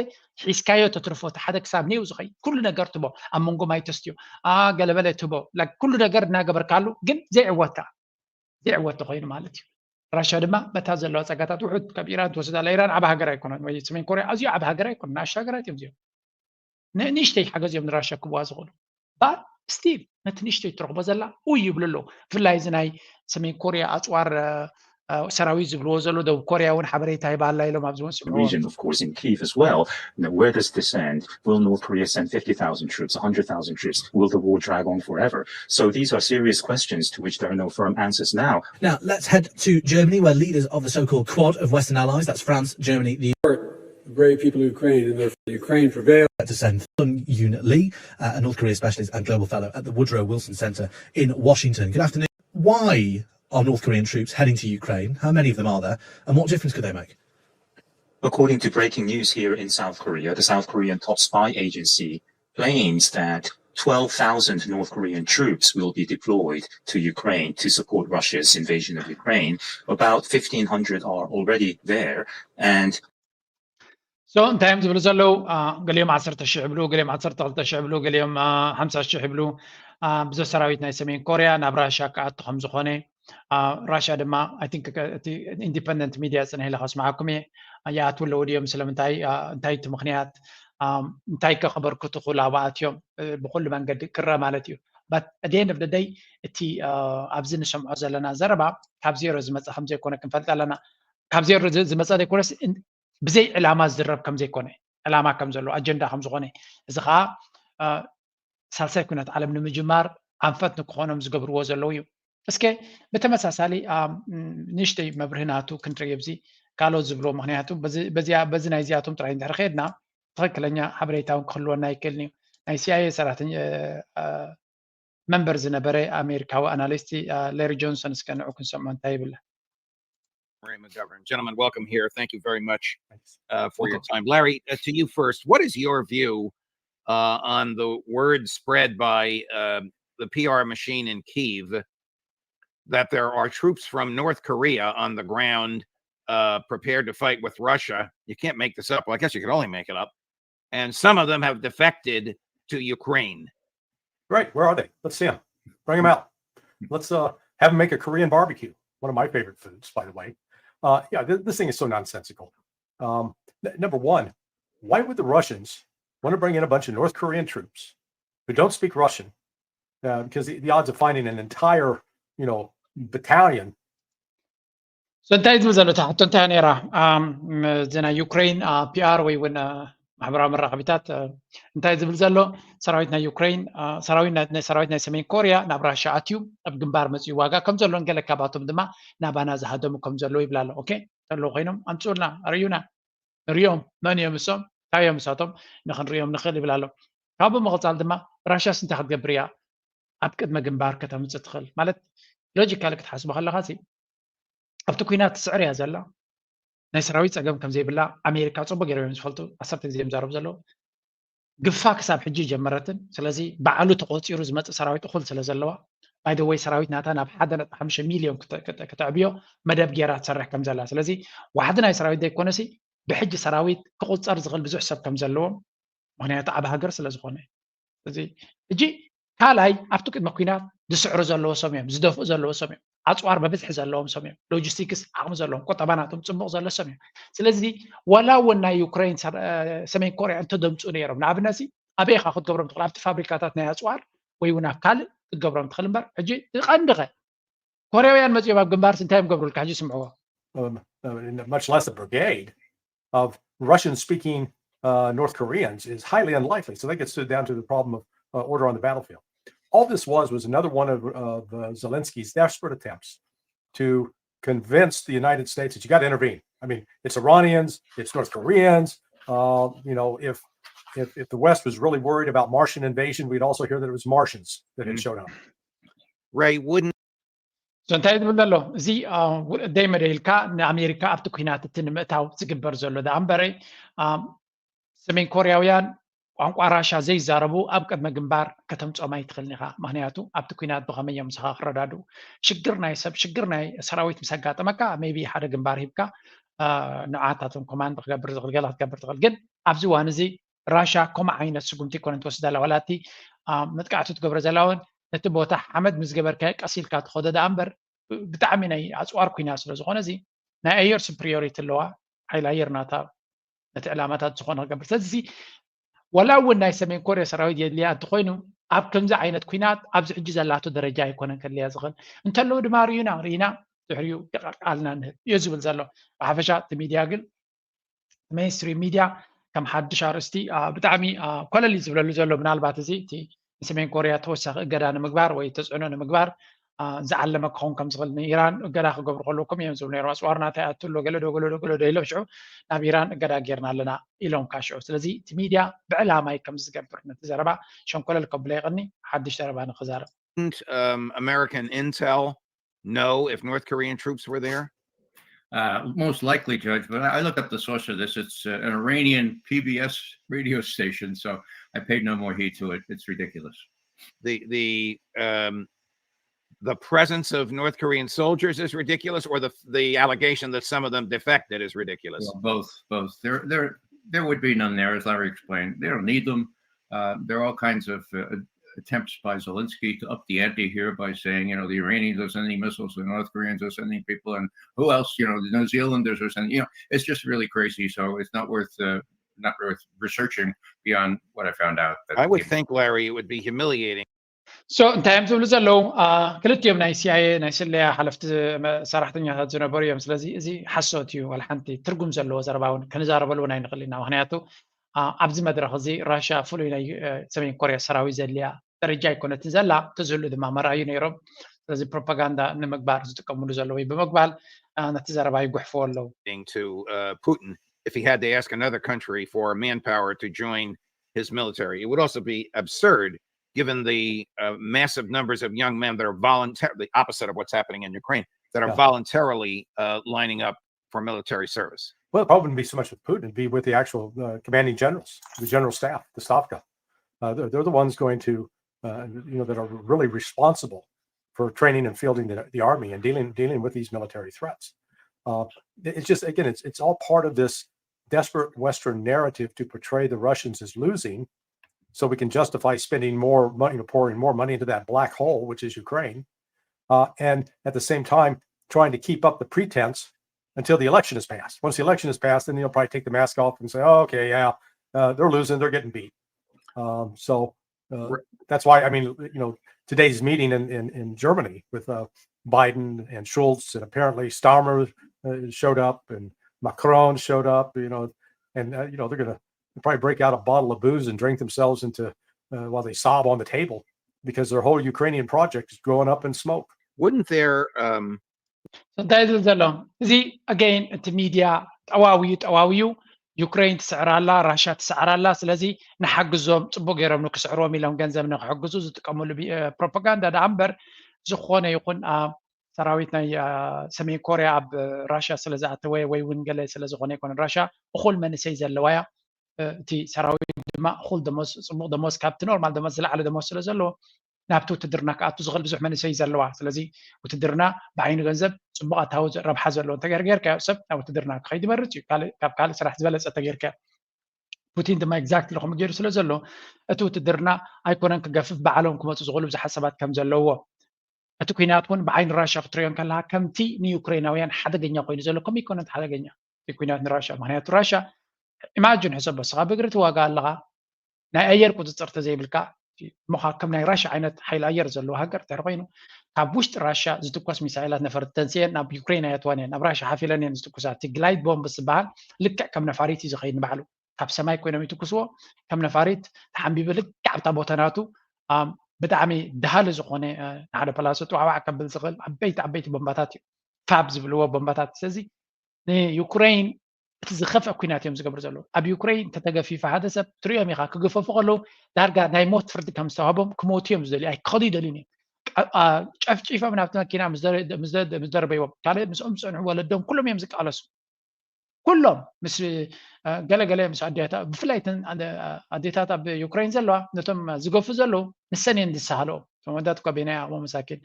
ሒዝካዮ ተትርፎ፣ እቲ ሓደ ክሳብ ኔው ዝኸይድ ኩሉ ነገር ትቦ፣ ኣብ መንጎ ማይ ተስትዮ፣ ገለበለ ትቦ፣ ኩሉ ነገር እናገበርካሉ ግን ዘይዕወት ከዓ ዘይዕወት ተኮይኑ ማለት እዩ። ራሻ ድማ በታ ዘለዋ ፀጋታት ውሑድ ካብ ኢራን ትወስድ ኣላ። ኢራን ዓብ ሃገር ኣይኮነን፣ ወይ ሰሜን ኮርያ ኣዝዩ ዓብ ሃገር ኣይኮነን፣ ንኣሽቱ ሃገራት እዮም እዚኦም። ንእሽተይ ሓገዝ እዮም ንራሻ ክብዋ ዝኽእሉ። But still ነቲ ንእሽተይ ትረኽቦ ዘላ ውይ ይብሉ ኣለዉ። ብፍላይ እዚ ናይ ሰሜን ኮርያ ኣፅዋር ሰራዊት ዝብልዎ ዘሎ ደቡብ ኮርያ እውን ሓበሬታ ሂባ ኣላ ኢሎም ኣብ ዝወፅኡ region, of course, in Kyiv as well. Now, where does this end? Will North Korea send fifty thousand troops, one hundred thousand troops? Will the war drag on forever? So these are serious questions to which there are no firm answers now. Now, let's head to Germany, where leaders of the so-called Quad of Western allies, that's France, Germany, the brave people of Ukraine and their Ukraine prevailed. To send Sun Yoon Lee, uh, a North Korea specialist and global fellow at the Woodrow Wilson Center in Washington. Good afternoon. Why are North Korean troops heading to Ukraine? How many of them are there? And what difference could they make? According to breaking news here in South Korea, the South Korean top spy agency claims that twelve thousand North Korean troops will be deployed to Ukraine to support Russia's invasion of Ukraine. About fifteen hundred are already there, and So እንታይ እዮም ዝብሉ ዘለዉ? ገሊኦም ዓሰርተ ሽሕ ይብሉ፣ ገሊኦም ዓሰርተ ክልተ ሽሕ ይብሉ፣ ገሊኦም ሓምሳ ሽሕ ይብሉ። ብዙሕ ሰራዊት ናይ ሰሜን ኮርያ ናብ ራሻ ክኣቱ ከም ዝኾነ፣ ራሻ ድማ I think እቲ ኢንዲፐንደንት ሚድያ ፅንሕ ኢለ ከስምዓኩም እየ፣ ይኣትዉ ኣለዉ ድዮም? ስለምንታይ? እንታይ እቲ ምክንያት? እንታይ ከ ከበርክቱ ክላባ ኣትዮም? ብኩሉ መንገዲ ክረአ ማለት እዩ። But at the end of the day እቲ ኣብዚ ንሰምዖ ዘለና ዘረባ ካብ ዜሮ ዝመፀ ከም ዘይኮነ ክንፈልጥ ኣለና። ካብ ዜሮ ዝመፀ ዘይኮነስ ብዘይ ዕላማ ዝዝረብ ከም ዘይኮነ፣ ዕላማ ከም ዘለዎ፣ ኣጀንዳ ከም ዝኾነ፣ እዚ ከዓ ሳልሳይ ኩናት ዓለም ንምጅማር ኣንፈት ንክኾኖም ዝገብርዎ ዘለዉ እዩ። እስከ ብተመሳሳሊ ንእሽተይ መብርሂ ናቱ ክንርኢ ኣብዚ ካልኦት ዝብልዎ፣ ምክንያቱ በዚ ናይዚኣቶም ጥራይ እንድሕር ከድና ትኽክለኛ ሓበሬታ እውን ክህልወና ኣይክእልን እዩ። ናይ ሲኣይኤ ሰራሕተኛ መንበር ዝነበረ ኣሜሪካዊ ኣናሊስት ሌሪ ጆንሰን፣ እስከ ንዑ ክንሰምዖ እንታይ ይብል። Larry McGovern. Gentlemen, welcome here. Thank you very much uh, for your time. Larry, uh, to you first. What is your view uh, on the word spread by um, the P R machine in Kyiv that there are troops from North Korea on the ground uh, prepared to fight with Russia? You can't make this up. Well, I guess you could only make it up. And some of them have defected to Ukraine. Great. Where are they? Let's see them. Bring them out. Let's uh, have them make a Korean barbecue. One of my favorite foods, by the way. Uh, yeah, th- this thing is so nonsensical. Um, n- number one, why would the Russians want to bring in a bunch of North Korean troops who don't speak Russian? Uh, because the, the odds of finding an entire, you know, battalion So እንታይ ዝብል ዘሎ? እታ ሕቶ እንታይ ነይራ? እዚ ናይ ዩክሬን ፒኣር ወይ እውን ማሕበራዊ መራኸቢታት እንታይ ዝብል ዘሎ? ሰራዊት ናይ ዩክሬን፣ ሰራዊት ናይ ሰሜን ኮርያ ናብ ራሻ ኣትዩ ኣብ ግንባር መፅኡ ዋጋ ከም ዘሎን ገለ ካባቶም ድማ ናባና ዝሃደሙ ከም ዘለዉ ይብል ኣሎ። ኦኬ፣ ዘለዉ ኮይኖም ኣምፅኡልና፣ ኣርእዩና፣ ንሪኦም፣ መን እዮም እሶም፣ እንታይ እዮም እሳቶም፣ ንክንሪኦም ንክእል ይብል ኣሎ። ካብ ብምቕፃል ድማ ራሻስ እንታይ ክትገብር እያ ኣብ ቅድመ ግንባር ከተምፅእ ትኽእል? ማለት ሎጂካሊ ክትሓስቦ ከለካ ኣብቲ ኩናት ትስዕር እያ ዘላ። ናይ ሰራዊት ፀገም ከም ዘይብላ ኣሜሪካ ፅቡቅ ገይሮም እዮም ዝፈልጡ። ዓሰርተ ግዜ እዮም ዝዛረቡ ዘለዉ። ግፋ ክሳብ ሕጂ ጀመረትን። ስለዚ ባዕሉ ተቆፂሩ ዝመፅእ ሰራዊት እኩል ስለ ዘለዋ፣ ባይ ዘ ወይ ሰራዊት ናታ ናብ ሓደ ነጥቢ ሓሙሽተ ሚልዮን ክተ- ክተ- ክተዕብዮ መደብ ገይራ ትሰርሕ ከም ዘላ። ስለዚ ዋሕዲ ናይ ሰራዊት ዘይኮነሲ ብሕጂ ሰራዊት ክቁፀር ዝኽእል ብዙሕ ሰብ ከም ዘለዎም፣ ምክንያቱ ዓብ ሃገር ስለ ዝኾነ። እዚ ሕጂ ካልኣይ ኣብቲ ቅድሚ ኩናት ዝስዕሩ ዘለዎ ሰብ እዮም፣ ዝደፍኡ ዘለዎ ሰብ እዮም፣ ኣፅዋር ብብዝሒ ዘለዎም ሰብ እዮም፣ ሎጂስቲክስ ዓቕሚ ዘለዎም፣ ቁጠባ ናቶም ፅቡቕ ዘሎ ሰብ እዮም። ስለዚ ዋላ እውን ናይ ዩክሬን ሰር- እ፣ ሰሜን ኮርያ እንተደምፁ ነይሮም ንኣብነት ኣበይ ኢኻ ክትገብሮም ትኽእል? ኣብቲ ፋብሪካታት ናይ ኣፅዋር ወይ እውን ኣብ ካልእ ክትገብሮም ትኽእል እምበር ሕጂ ዝቐንድኸ ኮርያውያን መፂኦም ኣብ ግንባርስ እንታይ እዮም ገብሩልካ? ሕጂ ስምዕዎ። um, uh, in much less a brigade of Russian speaking uh, North Koreans is highly unlikely. So that gets to, down to the problem of uh, order on the battlefield. All this was was another one of, of uh, Zelensky's desperate attempts to convince the United States that you got to intervene. I mean, it's Iranians, it's North Koreans. Uh, you know, if, if if the West was really worried about Martian invasion, we'd also hear that it was Martians that had showed up. Ray, wouldn't So እንታይ ዝብል ዘሎ እዚ ደይ መደ ኢልካ ንኣሜሪካ ኣብቲ ኩናት እቲ ንምእታው ዝግበር ዘሎ ዳኣ እምበረ ሰሜን ኮርያውያን ቋንቋ ራሻ ዘይዛረቡ ኣብ ቅድመ ግንባር ከተምፆም ኣይትኽእልን ኢኻ። ምክንያቱ ኣብቲ ኩናት ብኸመይ እዮም ምሳኻ ክረዳድኡ? ሽግር ናይ ሰብ ሽግር ናይ ሰራዊት ምስ ኣጋጠመካ ሜቢ ሓደ ግንባር ሂብካ ንዓታቶም ኮማንድ ክገብር ዝኽእል ገለ ክትገብር ትኽእል። ግን ኣብዚ እዋን እዚ ራሻ ከምኡ ዓይነት ስጉምቲ ኣይኮነን ትወስድ ኣላ። ዋላ እቲ መጥቃዕቲ ትገብሮ ዘላ እውን ነቲ ቦታ ሓመድ ምስ ገበርካዮ ቀስ ኢልካ ትኸዶ ደኣ እምበር ብጣዕሚ ናይ ኣፅዋር ኩናት ስለ ዝኾነ እዚ ናይ ኣየር ሱፕሪዮሪቲ ኣለዋ። ሓይሊ ኣየር ናታ ነቲ ዕላማታት ዝኾነ ክገብር። ስለዚ ዋላ እውን ናይ ሰሜን ኮርያ ሰራዊት የድልያ እንተኾይኑ ኣብ ከምዚ ዓይነት ኩናት ኣብዚ ሕጂ ዘላቶ ደረጃ ኣይኮነን ከድልያ ዝኽእል። እንተለዉ ድማ ርዩና ርኢና ድሕሪኡ ቃልና ንህብ እዩ ዝብል ዘሎ። ብሓፈሻ እቲ ሚድያ ግን ሜንስትሪም ሚድያ ከም ሓድሽ ኣርእስቲ ብጣዕሚ ኮለል ዝብለሉ ዘሎ ምናልባት እዚ እቲ ንሰሜን ኮርያ ተወሳኺ እገዳ ንምግባር ወይ ተፅዕኖ ንምግባር ዝዓለመ ክኸውን ከም ዝኽእል ንኢራን እገዳ ክገብሩ ከለዉ ከም እዮም ዝብሉ ነይሮም። ኣፅዋርና እንታይ ኣትሎ ገለ ዶ ገለ ዶ ገለ ዶ ኢሎም ሽዑ ናብ ኢራን እገዳ ጌርና ኣለና ኢሎም ካሽዑ። ስለዚ እቲ ሚድያ ብዕላማ እዩ ከም ዝገብር ነቲ ዘረባ ሸንኮለል ከብሎ ይቕኒ ሓድሽ ዘረባ ንክዛረብ። um, American intel know if North Korean troops were there? Uh, most likely, Judge, but I looked up the source of this. It's uh, an Iranian P B S radio station, so I paid no more heed to it. It's ridiculous. The the um, the presence of North Korean soldiers is ridiculous, or the the allegation that some of them defected is ridiculous. Well, both, both. There, there, there would be none there, as Larry explained. They don't need them. Uh, there are all kinds of uh, attempts by Zelensky to up the ante here by saying, you know, the Iranians are sending missiles, the North Koreans are sending people, and who else? You know, the New Zealanders are sending. You know, it's just really crazy. So it's not worth uh, not worth researching beyond what I found out. I would think, Larry, it would be humiliating. So እንታይ እዮም ዝብሉ ዘለዉ? ክልቲኦም ናይ ሲኣይኤ ናይ ስለያ ሓለፍቲ ሰራሕተኛታት ዝነበሩ እዮም። ስለዚ እዚ ሓሶት እዩ። ዋላ ሓንቲ ትርጉም ዘለዎ ዘረባ እውን ክንዛረበሉ እውን ኣይንኽእል ኢና። ምክንያቱ ኣብዚ መድረክ እዚ ራሽያ ፍሉይ ናይ ሰሜን ኮርያ ሰራዊት ዘድልያ ደረጃ ኣይኮነትን ዘላ። እቲ ዝህሉ ድማ መርኣዩ ነይሮም። ስለዚ ፕሮፓጋንዳ ንምግባር ዝጥቀምሉ ዘለዉ እዩ ብምባል ነቲ ዘረባ ይጉሕፍዎ ኣለዉ። To uh, Putin, if he had to ask another country for manpower to join his military, it would also be absurd given the uh, massive numbers of young men that are voluntarily, the opposite of what's happening in Ukraine, that are Yeah. voluntarily uh, lining up for military service. Well, it probably wouldn't be so much with Putin; it'd be with the actual uh, commanding generals, the general staff, the Stavka. Uh, they're, they're the ones going to, uh, you know, that are really responsible for training and fielding the, the army and dealing dealing with these military threats. Uh, it- it's just again, it's it's all part of this desperate Western narrative to portray the Russians as losing, so we can justify spending more money, you know, pouring more money into that black hole, which is Ukraine, uh, and at the same time trying to keep up the pretense until the election is passed. Once the election is passed, then they'll probably take the mask off and say, "Oh, okay, yeah, uh, they're losing, they're getting beat." Um, so uh, Right. that's why, I mean, you know, today's meeting in in, in Germany with uh, Biden and Scholz, and apparently Starmer uh, showed up, and Macron showed up, you know, and uh, you know they're gonna probably break out a bottle of booze and drink themselves into uh, while they sob on the table because their whole Ukrainian project is going up in smoke. Wouldn't there, um, እንታይ ዝብል ዘሎ እዚ ኣገይን እቲ ሚድያ ጠዋውዩ ጠዋውዩ ዩክሬን ትስዕር ኣላ፣ ራሽያ ትስዕር ኣላ። ስለዚ ንሓግዞም፣ ፅቡቅ ገይሮም ንክስዕርዎም ኢሎም ገንዘብ ንክሕግዙ ዝጥቀምሉ ቢ- እ፣ ፕሮፓጋንዳ ደኣ እምበር ዝኾነ ይኹን ኣ፣ ሰራዊት ናይ ኣ፣ ሰሜን ኮርያ ኣብ ራሽያ ስለ ዝኣተወ ወይ እውን ገለ ስለ ዝኾነ ኣይኮነን። ራሽያ እኹል መንእሰይ ዘለዋ እያ። እ፣ እቲ ሰራዊት ድማ እኹል ደሞዝ፣ ፅቡቅ ደሞዝ፣ ካብቲ ኖርማል ደሞዝ ዝለዓለ ደሞዝ ስለ ዘለዎ ናብቲ ውትድርና ክኣቱ ዝኽእል ብዙሕ መንእሰይ ዘለዋ። ስለዚ ውትድርና ብዓይኒ ገንዘብ ፅቡቅ ኣታዊ ረብሓ ዘለዎ እንተገይር ጌርካዮ ሰብ ናብ ውትድርና ክኸይድ ይመርፅ እዩ። ካልእ- ካብ ካልእ ስራሕ ዝበለፀ እንተገይርካዮ። ፑቲን ድማ ኤግዛክትሊ ከምኡ ገይሩ ስለ ዘሎ እቲ ውትድርና ኣይኮነን ክገፍፍ፣ ባዕሎም ክመፁ ዝኽእሉ ብዙሓት ሰባት ከም ዘለዎ። እቲ ኩናት እውን ብዓይኒ ራሽያ ክትሪኦ እንከለካ ከምቲ ንዩክሬናውያን ሓደገኛ ኮይኑ ዘሎ ከምኡ ኣይኮነን ሓደገኛ እቲ ኩናት ንራሽያ። ምክንያቱ ራሽያ ኢማጅን ሕሰቦ፣ ንስኻ ብእግሪ ትዋጋ ኣለኻ ናይ ኣየር ቁፅፅር ተዘይብልካ እሞ ካብ ከም ናይ ራሽያ ዓይነት ሓይሊ ኣየር ዘለዎ ሃገር እንተር ኮይኑ ካብ ውሽጢ ራሽያ ዝትኮስ ሚሳይላት ነፈርቲ ተንስየን ናብ ዩክሬን ኣየትዋን እየን፣ ናብ ራሽያ ሓፊለን እየን ዝትኩሳ። እቲ ግላይድ ቦምብ ዝበሃል ልክዕ ከም ነፋሪት እዩ ዝኸይድ ንባዕሉ። ካብ ሰማይ ኮይኖም ይትኩስዎ፣ ከም ነፋሪት ተሓንቢቡ ልክዕ ኣብታ ቦታ ናቱ ኣም፣ ብጣዕሚ ደሃሊ ዝኾነ እ፣ ንሓደ ፓላሶ ጥዋዕዋዕ ከብል ዝኽእል ዓበይቲ ዓበይቲ ቦምባታት እዩ ፋብ ዝብልዎ ቦምባታት። ስለዚ ንዩክሬን እቲ ዝኸፍአ ኩናት እዮም ዝገብሩ ዘለዉ። ኣብ ዩክሬን እንተተገፊፈ ሓደ ሰብ ትሪኦም ኢኻ ክግፈፉ ከለዉ ዳርጋ ናይ ሞት ፍርዲ ከም ዝተዋህቦም ክሞቱ እዮም ዝደልዩ፣ ኣይክኸዱ ይደልዩን እዮም። ጨፍጪፎም ናብቲ መኪና ምስ ደርበይዎም ካልእ ምስኦም ዝፀንሑ ወለዶም ኩሎም እዮም ዝቃለሱ። ኩሎም ምስ ገለገለ ምስ ኣዴታት ብፍላይ ኣዴታት ኣብ ዩክሬን ዘለዋ ነቶም ዝገፉ ዘለዉ ንሰን እየን ዝሰሃለኦም። እቶም ወዳት እኳ በይናይ ዓቕሞ መሳኪን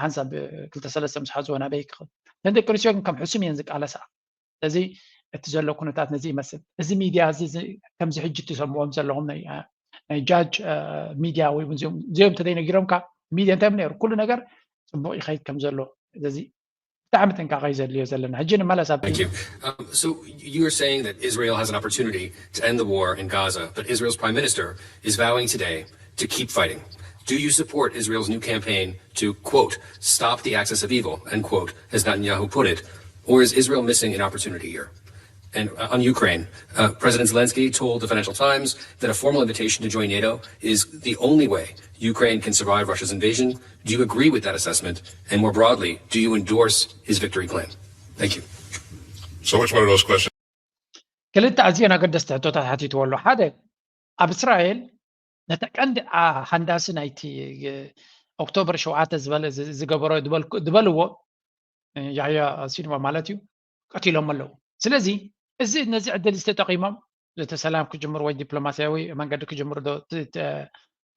ሓንሳብ ክልተ ሰለስተ ምስ ሓዝዎ ናበይ ክኽእል። እተን ደቂ ኣንስትዮ ግን ከም ሕሱም እየን ዝቃለሳ። ስለዚ እቲ ዘሎ ኩነታት ነዚ ይመስል። እዚ ሚድያ እዚ ከምዚ ሕጂ ትሰምዎም ዘለኹም ናይ ጃጅ ሚድያ ወይ እውን እዚኦም እንተዘይነጊሮምካ ሚድያ እንታይ ነይሩ ኩሉ ነገር ፅቡቅ ይኸይድ ከም ዘሎ ስለዚ ብጣዕሚ ጥንቃቄ እዩ ዘድልዮ ዘለና ሕጂ ንመለስ ኣብ Thank you. Um, so you're saying that Israel has an opportunity to end the war in Gaza, but Israel's prime minister is vowing today to keep fighting. Do you support Israel's new campaign to, quote, stop the axis of evil, end quote, as Netanyahu put it, or is Israel missing an opportunity here? And uh, on Ukraine, uh, President Zelensky told the Financial Times that a formal invitation to join NATO is the only way Ukraine can survive Russia's invasion. Do you agree with that assessment? And more broadly, do you endorse his victory claim? Thank you. So which one of those questions? ክልተ ኣዝየን ኣገደስቲ ሕቶታት ሓቲትዎ ኣሎ። ሓደ ኣብ እስራኤል ነታ ቀንዲ ሃንዳሲ ናይቲ ኦክቶበር ሸውዓተ ዝበለ ዝገበሮ ዝበልዎ ያያ ሲንዋ ማለት እዩ ቀቲሎም ኣለዉ። ስለዚ እዚ ነዚ ዕድል እዚ ተጠቂሞም እቲ ሰላም ክጅምሩ ወይ ዲፕሎማሲያዊ መንገዲ ክጅምሩ ዶ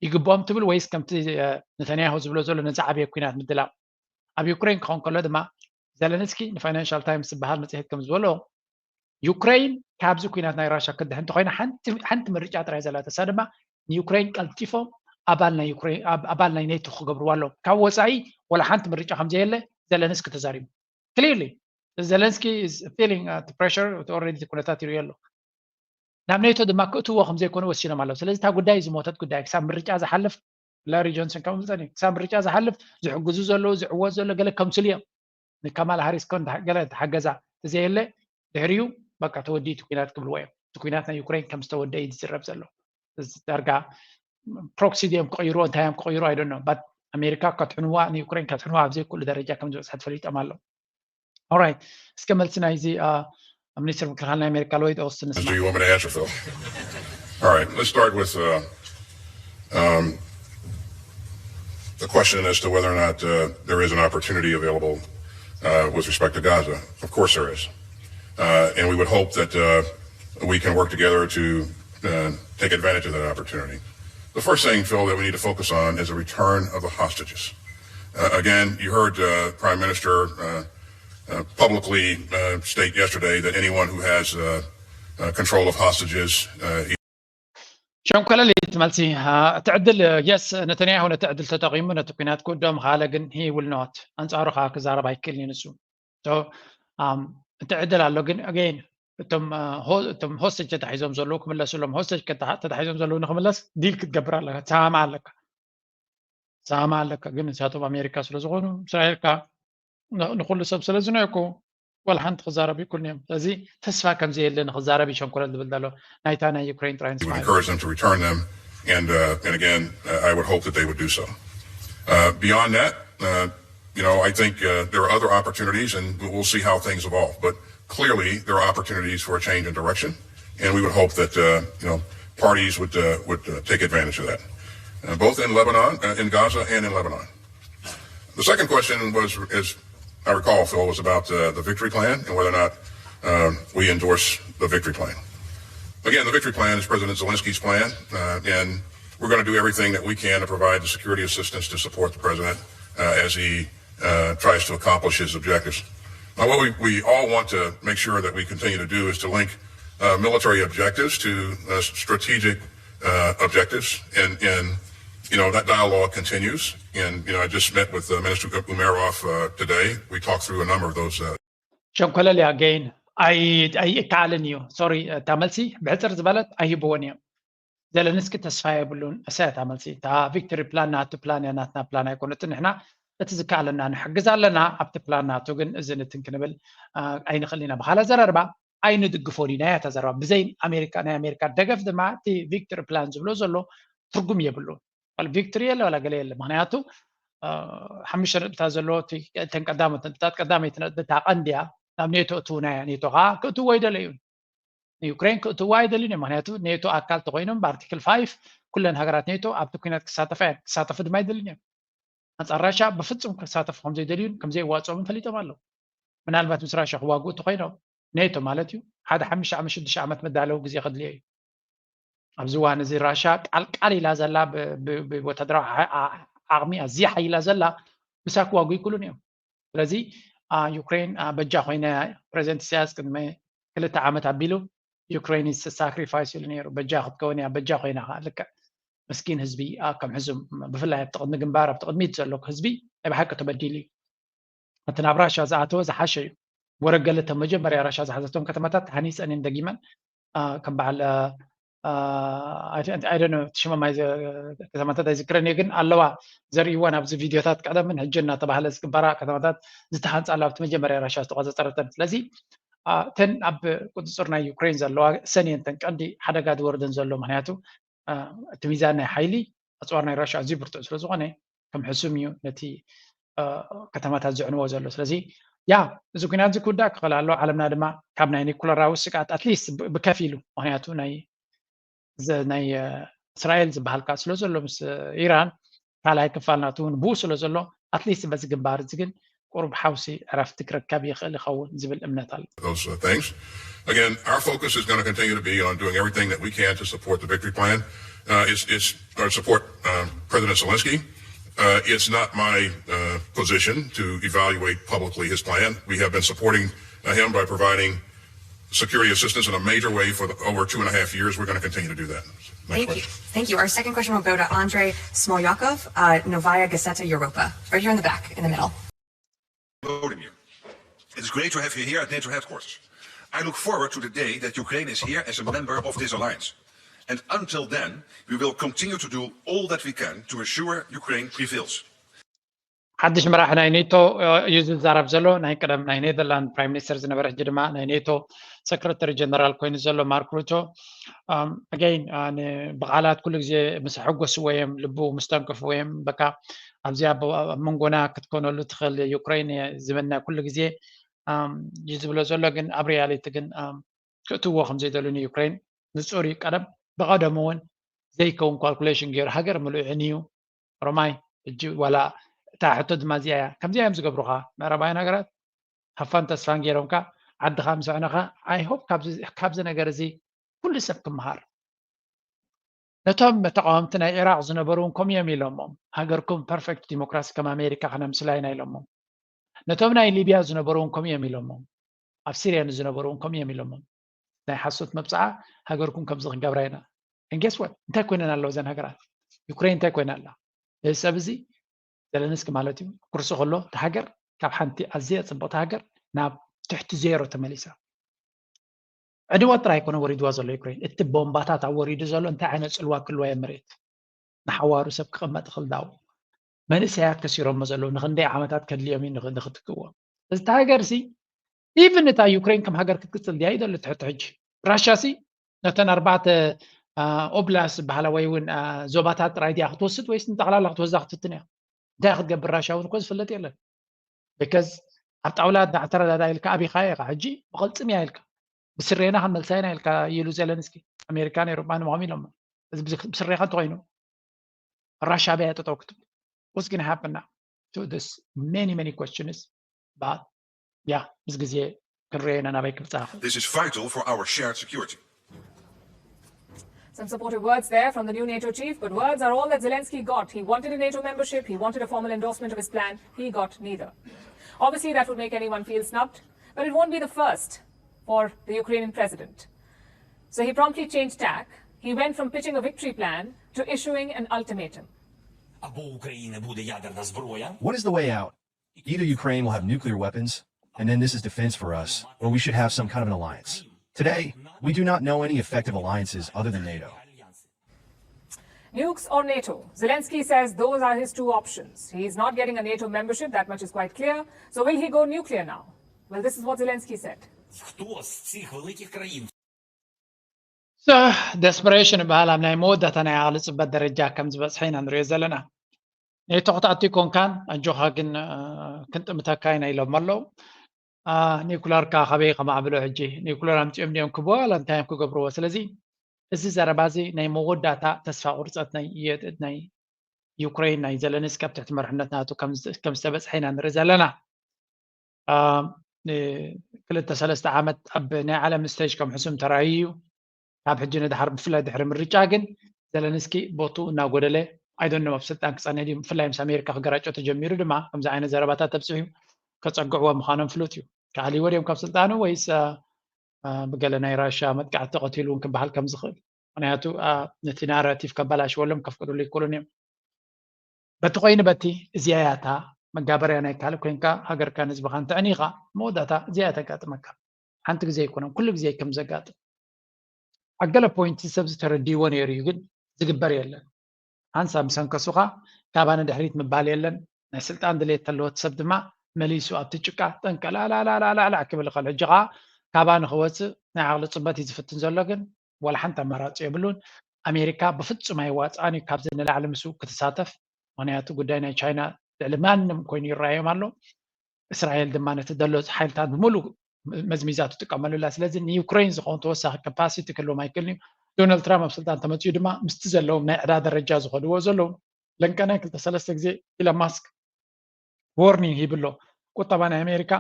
ይግብኦም ትብል ወይስ ከምቲ ነተንያሁ ዝብሎ ዘሎ ነዚ ዓብየ ኩናት ምድላው ኣብ ዩክሬን ክኸውን ከሎ ድማ ዘለንስኪ ንፋይናንሻል ታይምስ ዝበሃል መፅሄት ከም ዝበሎ ዩክሬን ካብዚ ኩናት ናይ ራሻ ክድሕን እንተኮይና ሓንቲ ምርጫ ጥራይ ዘላታ እሳ ድማ ንዩክሬን ቀልጢፎም ኣባል ናይ ኔቶ ክገብርዋ ኣለዎም ካብ ወፃኢ ወላ ሓንቲ ምርጫ ከምዘየለ ዘለንስኪ ተዛሪቡ ክሊርሊ ዘለንስኪ ፊሊንግ ፕሬሽር ኦረዲ ኩነታት ይርእዮ ኣሎ ናብ ኔቶ ድማ ክእትዎ ከምዘይኮነ ወሲኖም ኣለዉ ስለዚ እታ ጉዳይ ዝሞተት ጉዳይ ክሳብ ምርጫ ዝሓልፍ ላሪ ጆንሰን ከም ዝብልፀኒ ክሳብ ምርጫ ዝሓልፍ ዝሕግዙ ዘለዉ ዝዕወት ዘሎ ገለ ከምስሉ እዮም ንካማላ ሃሪስ ኮን ገለ ተሓገዛ ተዘየለ ድሕሪኡ በቃ ተወዲኡ እቲ ኩናት ክብልዎ እዮም እቲ ኩናት ናይ ዩክሬን ከም ዝተወደ እዩ ዝዝረብ ዘሎ ዳርጋ ፕሮክሲ ድዮም ክቕይርዎ እንታይ እዮም ክቕይሩ ኣይደኖ ባት ኣሜሪካ ከትሕንዋ ንዩክሬን ከትሕንዋ ኣብ ዘይክእሉ ደረጃ ከም ዝበፅሐ ተፈሊጦም ኣለዉ። ኦራይት እስከ መልሲ ናይዚ ሚኒስትር ምክልኻል ናይ ኣሜሪካ ሎይድ ኦስትን ንስማ። All right, let's start with uh, um, the question as to whether or not uh, there is an opportunity available uh, with respect to Gaza. Of course there is. Uh, and we would hope that uh, we can work together to uh, take advantage of that opportunity. The first thing, Phil, that we need to focus on is the return of the hostages. Uh, again, you heard uh, Prime Minister uh, uh, publicly uh, state yesterday that anyone who has uh, uh, control of hostages uh, ሸንኮለሊት መልሲ እቲ ዕድል የስ ነተንያሁ ነቲ ዕድል ተጠቂሙ ነቲ ኩናት ክውድኦ ምኻለ ግን he will not ኣንፃሩ ከዓ ክዛረብ ኣይክእልን እዩ ንሱ እቲ ዕድል ኣሎ ግን again እቶም ሆስቴጅ ተታሒዞም ዘለዉ ክምለሱ ኣለዎም ሆስቴጅ ተታሒዞም ዘለዉ ንክምለስ ዲል ክትገብር ኣለካ ትሰማማዕ ኣለካ ትሰማማዕ ኣለካ ግን ንሳቶም ኣሜሪካ ስለዝኾኑ እስራኤል ከዓ ንኩሉ ሰብ ስለዝነኩ ዋላ ሓንቲ ክዛረብ ይኩልን እዮም ስለዚ ተስፋ ከምዘየለ ንክዛረብ ይሸንኮለል ዝብል ዘሎ ናይታ ናይ ዩክሬን ጥራይ We would encourage them to return them and uh, and again uh, I would hope that they would do so. Uh, beyond that, uh, you know, I think uh, there are other opportunities and we'll see how things evolve. But clearly, there are opportunities for a change in direction, and we would hope that uh, you know parties would uh, would uh, take advantage of that, uh, both in Lebanon, uh, in Gaza, and in Lebanon. The second question was, as I recall, Phil, was about uh, the victory plan and whether or not um, we endorse the victory plan. Again, the victory plan is President Zelensky's plan, uh, and we're going to do everything that we can to provide the security assistance to support the president uh, as he uh, tries to accomplish his objectives. Now, what we, we all want to make sure that we continue to do is to link uh, military objectives to uh, strategic uh, objectives, and, and you know that dialogue continues. And you know, I just met with uh, Minister Umerov uh, today. We talked through a number of those. Uh, ሸንኮለል again ኣይከኣልን እዩ። ሶሪ እታ መልሲ ብሕፅር ዝበለት ኣይህብዎን እዮም። ዘለንስኪ ተስፋ የብሉን። እሳ እታ መልሲ እታ ቪክቶሪ ፕላን ናቱ ፕላን እያ ናትና ፕላን ኣይኮነትን። ንሕና እቲ ዝከኣለና ንሕግዝ ኣለና ኣብቲ ፕላን ናቱ ግን እዚ ንትን ክንብል ኣይንኽእል ኢና። ብካልእ ዘረርባ ኣይንድግፎን ኢና እያ ተዘረባ። ብዘይ ኣሜሪካ ናይ ኣሜሪካ ደገፍ ድማ እቲ ቪክቶሪ ፕላን ዝብሎ ዘሎ ትርጉም የብሉን። ቪክቶሪ የለ ዋላ ገለ የለ። ምክንያቱ ሓሙሽተ ነጥብታት ዘለዎ እተን ቀዳሞት ነጥብታት ቀዳመይቲ ነጥቢ እታ ቀንዲ እያ። ናብ ኔቶ እትውና እያ። ኔቶ ከዓ ክእትዎ ኣይደለዩን። ንዩክሬን ክእትዎ ኣይደልዩን እዮም። ምክንያቱ ኔቶ ኣካል ተኮይኖም ብኣርቲክል ፋይቭ ኩለን ሃገራት ኔቶ ኣብቲ ኩናት ክሳተፋ እየን። ክሳተፉ ድማ ኣይደልዩን እዮም። ኣንፃር ራሻ ብፍፁም ክሳተፉ ከምዘይደልዩን ከምዘይዋፅኦምን ፈሊጦም ኣለዉ። ምናልባት ምስ ራሻ ክዋግኡ ተኮይኖም ኔቶ ማለት እዩ ሓደ ሓሙሽተ ዓመት ሽዱሽተ ዓመት መዳለዊ ግዜ ከድልዮ እዩ። ኣብዚ እዋን እዚ ራሻ ቃልቃል ኢላ ዘላ ብወታደራዊ ዓቕሚ ኣዝያ ሓይላ ዘላ ምሳ ክዋጉ ይክእሉን እዮም። ስለዚ ዩክሬን በጃ ኮይነ ፕሬዚደንት ኢሳያስ ቅድሚ ክልተ ዓመት ኣቢሉ ዩክሬን ሳክሪፋይስ ኢሉ ነይሩ። በጃ ክትከውን እያ በጃ ኮይና ከዓ ልክዕ ምስኪን ህዝቢ ከም ሕዙም ብፍላይ ኣብቲ ቅድሚ ግንባር ኣብቲ ቅድሚት ዘሎ ህዝቢ ናይ ብሓቂ ተበዲሉ እዩ። እቲ ናብ ራሻ ዝኣተወ ዝሓሸ እዩ። ወረገለ እተን መጀመርያ ራሻ ዝሓዘቶም ከተማታት ተሃኒፀን እየን ደጊመን ከም በዓል ኣይደነ ሽሞም ከተማታት ኣይዝክረን እየ ግን ኣለዋ ዘርእይወን ኣብዚ ቪድዮታት ቀደምን ሕጂ እናተባህለ ዝግበራ ከተማታት ዝተሃንፃ ኣብቲ መጀመርያ ራሻ ዝተቆፀፀረተን ስለዚ እተን ኣብ ቁፅፅር ናይ ዩክሬን ዘለዋ እሰን እየን እተን ቀንዲ ሓደጋ ዝወርደን ዘሎ ምክንያቱ እቲ ሚዛን ናይ ሓይሊ ኣፅዋር ናይ ራሻ ኣዝዩ ብርቱዕ ስለዝኮነ ከም ሕሱም እዩ ነቲ ከተማታት ዝዕንዎ ዘሎ ስለዚ ያ እዚ ኩናት እዚ ክውዳእ ክኽእል ኣሎ ዓለምና ድማ ካብ ናይ ኒኩለራዊ ስግኣት ኣትሊስት ብከፊሉ ምክንያቱ ናይ ናይ እስራኤል ዝበሃል ከዓ ስለ ዘሎ ምስ ኢራን ካልኣይ ክፋል ናቱ እውን ብኡ ስለ ዘሎ ኣትሊስት በዚ ግንባር እዚ ግን ቁሩብ ሓውሲ ዕረፍቲ ክርከብ ይኽእል ይኸውን ዝብል እምነት ኣሎ። those uh, things. Again, our focus is going to continue to be on doing everything that we can to support the victory plan. Uh, it's, it's or support uh, President Zelensky. Uh, it's not my uh, position to evaluate publicly his plan. We have been supporting uh, him by providing security assistance in a major way for the, over two and a half years. We're going to continue to do that. Thank you. Thank you. Our second question will go to Andrei Smolyakov, uh, Novaya Gazeta Europa. Right here in the back, in the middle. Volodymyr, it is great to have you here at NATO headquarters. I look forward to the day that Ukraine is here as a member of this alliance. And until then, we will continue to do all that we can to assure Ukraine prevails. ሓድሽ መራሒ ናይ ኔቶ እዩ ዝዛረብ ዘሎ ናይ ቀደም ናይ ኔዘርላንድ ፕራይም ሚኒስተር ዝነበረ ሕጂ ድማ ናይ ኔቶ ሰክረተሪ ጀነራል ኮይኑ ዘሎ ማርክ ሩቶ ኣገይን ብቃላት ኩሉ ግዜ ምስ ሕጎስዎ እዮም፣ ልቡ ምስ ተንክፍዎ እዮም። በቃ ኣብዚኣ ኣብ መንጎና ክትኮነሉ ትኽእል ዩክሬን ዝመና ኩሉ ግዜ እዩ ዝብሎ ዘሎ፣ ግን ኣብ ሪያሊቲ ግን ክእትዎ ከም ዘይደሉ ንዩክሬን ንጹር እዩ። ቀደም ብቐደሙ እውን ዘይከውን ካልኩሌሽን ገይሩ ሃገር ምሉእ ዕንዩ ሮማይ። ሕጂ ዋላ እታ ሕቶ ድማ እዚኣ እያ። ከምዚኣ እዮም ዝገብሩኻ ምዕራባውያን ሃገራት። ሃፋን ተስፋን ገይሮምካ ዓድኻ ምስ ኣዕነኻ፣ I hope ካብዚ ነገር እዚ ኩሉ ሰብ ክመሃር። ነቶም ተቃወምቲ ናይ ኢራቅ ዝነበሩ እውን ከምኡ እዮም ኢሎሞም። ሃገርኩም ፐርፌክት ዲሞክራሲ ከም ኣሜሪካ ክነምስላ ኢና ኢሎሞም። ነቶም ናይ ሊብያ ዝነበሩ እውን ከምኡ እዮም ኢሎሞም። ኣብ ሲርያ ንዝነበሩ እውን ከምኡ እዮም ኢሎሞም። ናይ ሓሶት መብፅዓ ሃገርኩም ከምዚ ክንገብራ ኢና። And guess what? እንታይ ኮይነን ኣለዋ እዘን ሃገራት? ዩክሬን እንታይ ኮይና ኣላ? እዚ ሰብ እዚ ዘለንስኪ ማለት እዩ ክርሱ ከሎ እቲ ሃገር ካብ ሓንቲ ኣዝያ ፅብቕቲ ሃገር ናብ ትሕቲ ዜሮ ተመሊሳ። ዕድዋ ጥራይ ኣይኮነ ወሪድዋ ዘሎ ዩክሬን፣ እቲ ቦምባታት ኣብ ወሪዱ ዘሎ እንታይ ዓይነት ፅልዋ ክልዋ እየ መሬት ንሓዋሩ ሰብ ክቕመጥ ክልዳው መንእሰያት ከሲሮሞ ዘለዉ ንክንደይ ዓመታት ከድልዮም እዩ ንኽ- ንክትክእዎ። እዚ ሃገር ሲ ኢቭን እታ ዩክሬን ከም ሃገር ክትቅፅል ድያ ይደሉ ትሕቲ ሕጂ። ራሻ ሲ ነተን ኣርባዕተ ኦብላስ ዝበሃላ ወይ እውን ዞባታት ጥራይ ድያ ክትወስድ ወይስ ንጠቕላላ ክትወዛ ክትፍትን እያ? እንታይ ክትገብር ራሻ እውን እኮ ዝፍለጥ የለን። ብከዝ ኣብ ጣውላ ተረዳዳ ኢልካ ኣቢኻ ኢኻ ሕጂ ብቐልፅም እያ ኢልካ ብስሬና ክንመልሳ ኢና ኢልካ ኢሉ ዘለንስኪ ኣሜሪካን ኤሮጳን ምኾም ኢሎም እዚ ብስሬኻ እንተኮይኑ ራሻ በያ ጠጠው ክትብል what's gonna happen now? So there's many many questions, but yeah, ምስ ግዜ ክንሪኦ ኢና ናበይ ክብፅሓ። This is vital for our shared security. Some supportive words there from the new NATO chief, but words are all that Zelensky got. He wanted a NATO membership, he wanted a formal endorsement of his plan, he got neither. Obviously, that would make anyone feel snubbed, but it won't be the first for the Ukrainian president. So he promptly changed tack. He went from pitching a victory plan to issuing an ultimatum. Або у України буде ядерна зброя. What is the way out? Either Ukraine will have nuclear weapons, and then this is defense for us, or we should have some kind of an alliance. Today, we do not know any effective alliances other than NATO. Nukes or NATO? Zelensky says those are his two options. He's not getting a NATO membership, that much is quite clear. So will he go nuclear now? Well, this is what Zelensky said. Хто з цих великих країн desperation ይበሃል ኣብ ናይ መወዳእታ ናይ ዓቕሊ ፅበት ደረጃ ከም ዝበፅሐ ኢና ንሪኦ ዘለና። ኔቶ ክትኣቱ ይኮንካን ኣጆኻ ግን ክንጥምተካ ኢና ኢሎም ኣለዉ። ኒኩለርካ ካበይ ከማዕብሎ ሕጂ ኒኩለር ኣምፂኦም ድዮም ክብዎ ዋላ እንታይ እዮም ክገብርዎ? ስለዚ እዚ ዘረባ እዚ ናይ መወዳእታ ተስፋ ቁርፀት ናይ ዩክሬን ናይ ዘለንስኪ ኣብ ትሕቲ መርሕነት ናቱ ከም ዝተበፅሐ ኢና ንርኢ ዘለና። ክልተ ሰለስተ ዓመት ኣብ ናይ ዓለም ስቴጅ ከም ሕሱም ተራእዩ እዩ። ካብ ሕጂ ንድሓር ብፍላይ ድሕሪ ምርጫ ግን ዘለንስኪ ቦትኡ እናጎደለ ኣይደኖም ኣብ ስልጣን ክፀንሕ ድዩ? ብፍላይ ምስ ኣሜሪካ ክገራጮ ተጀሚሩ ድማ ከምዚ ዓይነት ዘረባታት ተብፅሑ ከፀግዕዎ ምዃኖም ፍሉጥ እዩ። ክኣልይዎ ድዮም ካብ ስልጣኑ ወይስ ብገለ ናይ ራሻ መጥቃዕቲ ተቐቲሉ እውን ክበሃል ከም ዝኽእል? ምክንያቱ ነቲ ናራቲቭ ከበላሽወሎም ከፍቅድሉ ይክእሉን እዮም። በቲ ኮይኑ በቲ እዚኣ እያ እታ መጋበርያ ናይ ካልእ ኮይንካ ሃገርካን ህዝብኻን ተዕኒኻ መወዳእታ እዚኣ እያ ተጋጥመካ። ሓንቲ ግዜ ኣይኮነን ኩሉ ግዜ ከም ዘጋጥም ኣብ ገለ ፖይንት ሰብ ዝተረድይዎ ነይሩ እዩ፣ ግን ዝግበር የለን። ሓንሳብ ምስ ኣንከሱኻ ካባ ንድሕሪት ምባል የለን። ናይ ስልጣን ድሌት ተለዎ እቲ ሰብ ድማ መሊሱ ኣብቲ ጭቃ ጠንቀላላላላላዕ ክብል ይኽእል። ሕጂ ኸዓ ካባ ንኽወፅእ ናይ ዓቕሊ ፅበት እዩ ዝፍትን ዘሎ፣ ግን ዋላ ሓንቲ ኣማራፂ የብሉን። ኣሜሪካ ብፍፁም ኣይዋፅኣን እዩ ካብዚ ንላዕሊ ምስኡ ክትሳተፍ። ምክንያቱ ጉዳይ ናይ ቻይና ልዕሊ ማንም ኮይኑ ይረኣዮም ኣሎ። እስራኤል ድማ ነቲ ዘሎ ሓይልታት ብምሉእ መዝሚዛ ትጥቀመሉ ኣላ። ስለዚ ንዩክሬን ዝኸውን ተወሳኺ ካፓሲቲ ክህልዎም ኣይክእልን እዩ። ዶናልድ ትራምፕ ኣብ ስልጣን ተመፅኡ ድማ ምስቲ ዘለዎም ናይ ዕዳ ደረጃ ዝኸድዎ ዘለዉ ለንቀናይ ክልተ ሰለስተ ግዜ ኢሎን ማስክ ዎርኒንግ ሂቡ ኣሎ። ቁጠባ ናይ ኣሜሪካ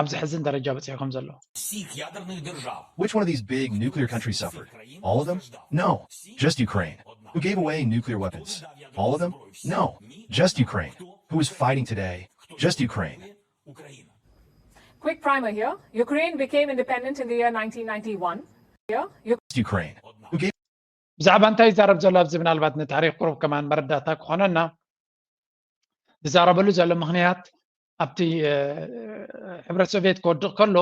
ኣብ ዘሕዝን ደረጃ በፂሑ ከም ዘሎ። Всіх ядерних держав. Which one of these big nuclear countries suffered? All of them? No, just Ukraine, who gave away nuclear weapons. All of them? No, just Ukraine, who is fighting today. Just Ukraine. Quick primer here. Ukraine became independent in the year nineteen ninety-one. Here, Just Ukraine, who gave ብዛዕባ እንታይ ይዛረብ ዘሎ ኣብዚ ምናልባት ንታሪክ ቁሩብ ከማን መረዳእታ ክኾነና ዝዛረበሉ ዘሎ ምክንያት ኣብቲ ሕብረት ሶቪየት ክወድቕ ከሎ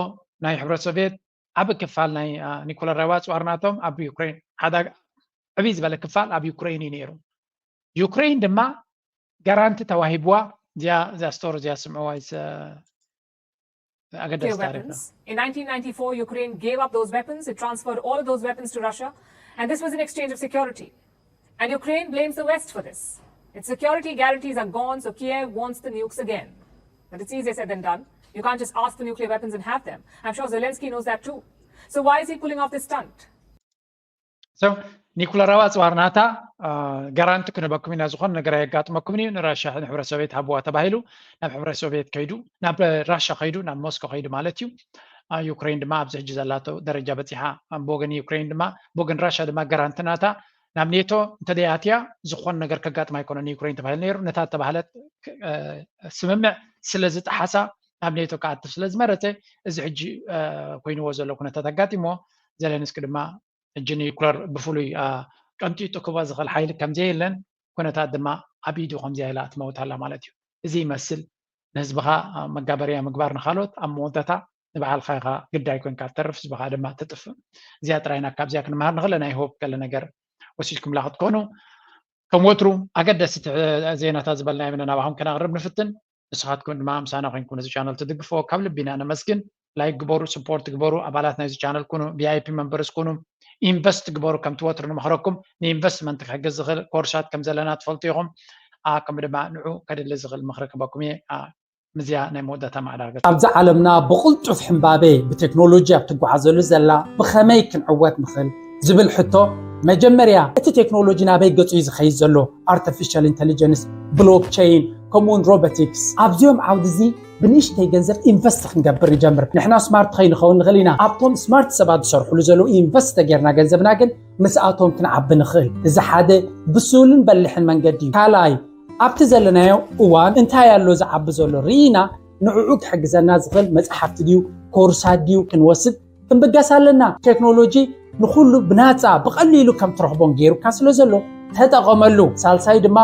ናይ ሕብረት ሶቪየት ዓቢ ክፋል ናይ ኒኮላራዊ ኣፅዋር ናቶም ኣብ ዩክሬን ሓደ ዕብይ ዝበለ ክፋል ኣብ ዩክሬን እዩ ነይሩ። ዩክሬን ድማ ጋራንቲ ተዋሂብዋ እዚኣ እዚኣ ስቶር እዚኣ ስምዕዋ ኣገዳሲ ታሪኽ። In nineteen ninety-four, Ukraine gave up those weapons. It transferred all of those weapons to Russia. And this was in exchange of security. And Ukraine blames the West for this. Its security guarantees are gone, so Kiev wants the nukes again. But it's easier said than done. You can't just ask for nuclear weapons and have them. I'm sure Zelensky knows that too. So why is he pulling off this stunt? So ኒኩለራዊ ኣፅዋር ናታ ጋራንቲ ክንበኩም ኢና፣ ዝኾነ ነገር ኣየጋጥመኩም እዩ፣ ንራሻ ንሕብረ ሶቪየት ሃብዋ ተባሂሉ ናብ ሕብረ ሶቪየት ከይዱ፣ ናብ ራሻ ከይዱ፣ ናብ ሞስኮ ከይዱ ማለት እዩ። ዩክሬን ድማ ኣብዚ ሕጂ ዘላቶ ደረጃ በፂሓ፣ ብወገን ዩክሬን ድማ ብወገን ራሻ ድማ ጋራንቲ ናታ ናብ ኔቶ እንተደይኣትያ ዝኾን ነገር ከጋጥማ ኣይኮነ ንዩክሬን ተባሂሉ ነይሩ። ነታ ተባህለት ስምምዕ ስለ ዝጠሓሳ ናብ ኔቶ ክኣትፍ ስለ ዝመረፀ እዚ ሕጂ ኮይንዎ ዘሎ ኩነታት ኣጋጢሞ። ዘለንስኪ ድማ ሕጂ ኒኩለር ብፍሉይ ቀንጢጡ ክበ ዝኽእል ሓይሊ ከምዘየለን ኩነታት ድማ ኣብ ኢዱ ከምዚያ ኢላ ትመውት ኣላ ማለት እዩ። እዚ ይመስል ንህዝብኻ መጋበርያ ምግባር ንካልኦት ኣብ መወዳእታ ንባዕልኻ ኢኻ ግዳይ ኮንካ ትተርፍ፣ ህዝብኻ ድማ ትጥፍእ። እዚኣ ጥራይና ካብዚኣ ክንመሃር ንኽእል ናይ ሆፕ ገለ ነገር ወሲድኩምላ ክትኮኑ ከም ወትሩ ኣገደስቲ ዜናታት ዝበልናዮም ኢና ናባኹም ከነቕርብ ንፍትን። ንስኻትኩም ድማ ምሳና ኮንኩም ነዚ ቻነል ትድግፍዎ ካብ ልቢ ኢና ነመስግን። ላይክ ግበሩ፣ ስፖርት ግበሩ፣ ኣባላት ናይዚ ቻነል ኩኑ፣ ቪኣይፒ መንበርስ ኩኑ፣ ኢንቨስት ግበሩ። ከምቲ ወትሩ ንመኽረኩም ንኢንቨስትመንት ክሕግዝ ዝኽእል ኮርሳት ከም ዘለና ትፈልጡ ኢኹም። ከምኡ ድማ ንዑ ከድሊ ዝኽእል ምኽሪ ክበኩም እየ። ምዚያ ናይ መወዳእታ ማዕዳ ገጽ ኣብዚ ዓለምና ብቕልጡፍ ሕምባቤ ብቴክኖሎጂ ኣብ ትጓዓዘሉ ዘላ ብኸመይ ክንዕወት ንኽእል ዝብል ሕቶ መጀመርያ እቲ ቴክኖሎጂ ናበይ ገጹ እዩ ዝኸይድ ዘሎ? ኣርቲፊሻል ኢንተሊጀንስ፣ ብሎክቸይን ከምኡውን ሮቦቲክስ ኣብዚኦም ዓውዲ እዚ ብንእሽተይ ገንዘብ ኢንቨስት ክንገብር ንጀምር። ንሕና ስማርት ከይንኸውን ንኽእል ኢና። ኣብቶም ስማርት ሰባት ዝሰርሕሉ ዘለዉ ኢንቨስት ተጌርና ገንዘብና ግን ምስኣቶም ክንዓቢ ንኽእል። እዚ ሓደ ብሱልን በሊሕን መንገዲ እዩ። ካልኣይ ኣብቲ ዘለናዮ እዋን እንታይ ኣሎ ዝዓቢ ዘሎ ርኢና ንዕኡ ክሕግዘና ዝኽእል መፅሓፍቲ ድዩ ኮርሳት ድዩ ክንወስድ ክንብገስ ኣለና። ቴክኖሎጂ ንኹሉ ብናፃ ብቐሊሉ ከም ትረኽቦን ገይሩካ ስለ ዘሎ ተጠቐመሉ። ሳልሳይ ድማ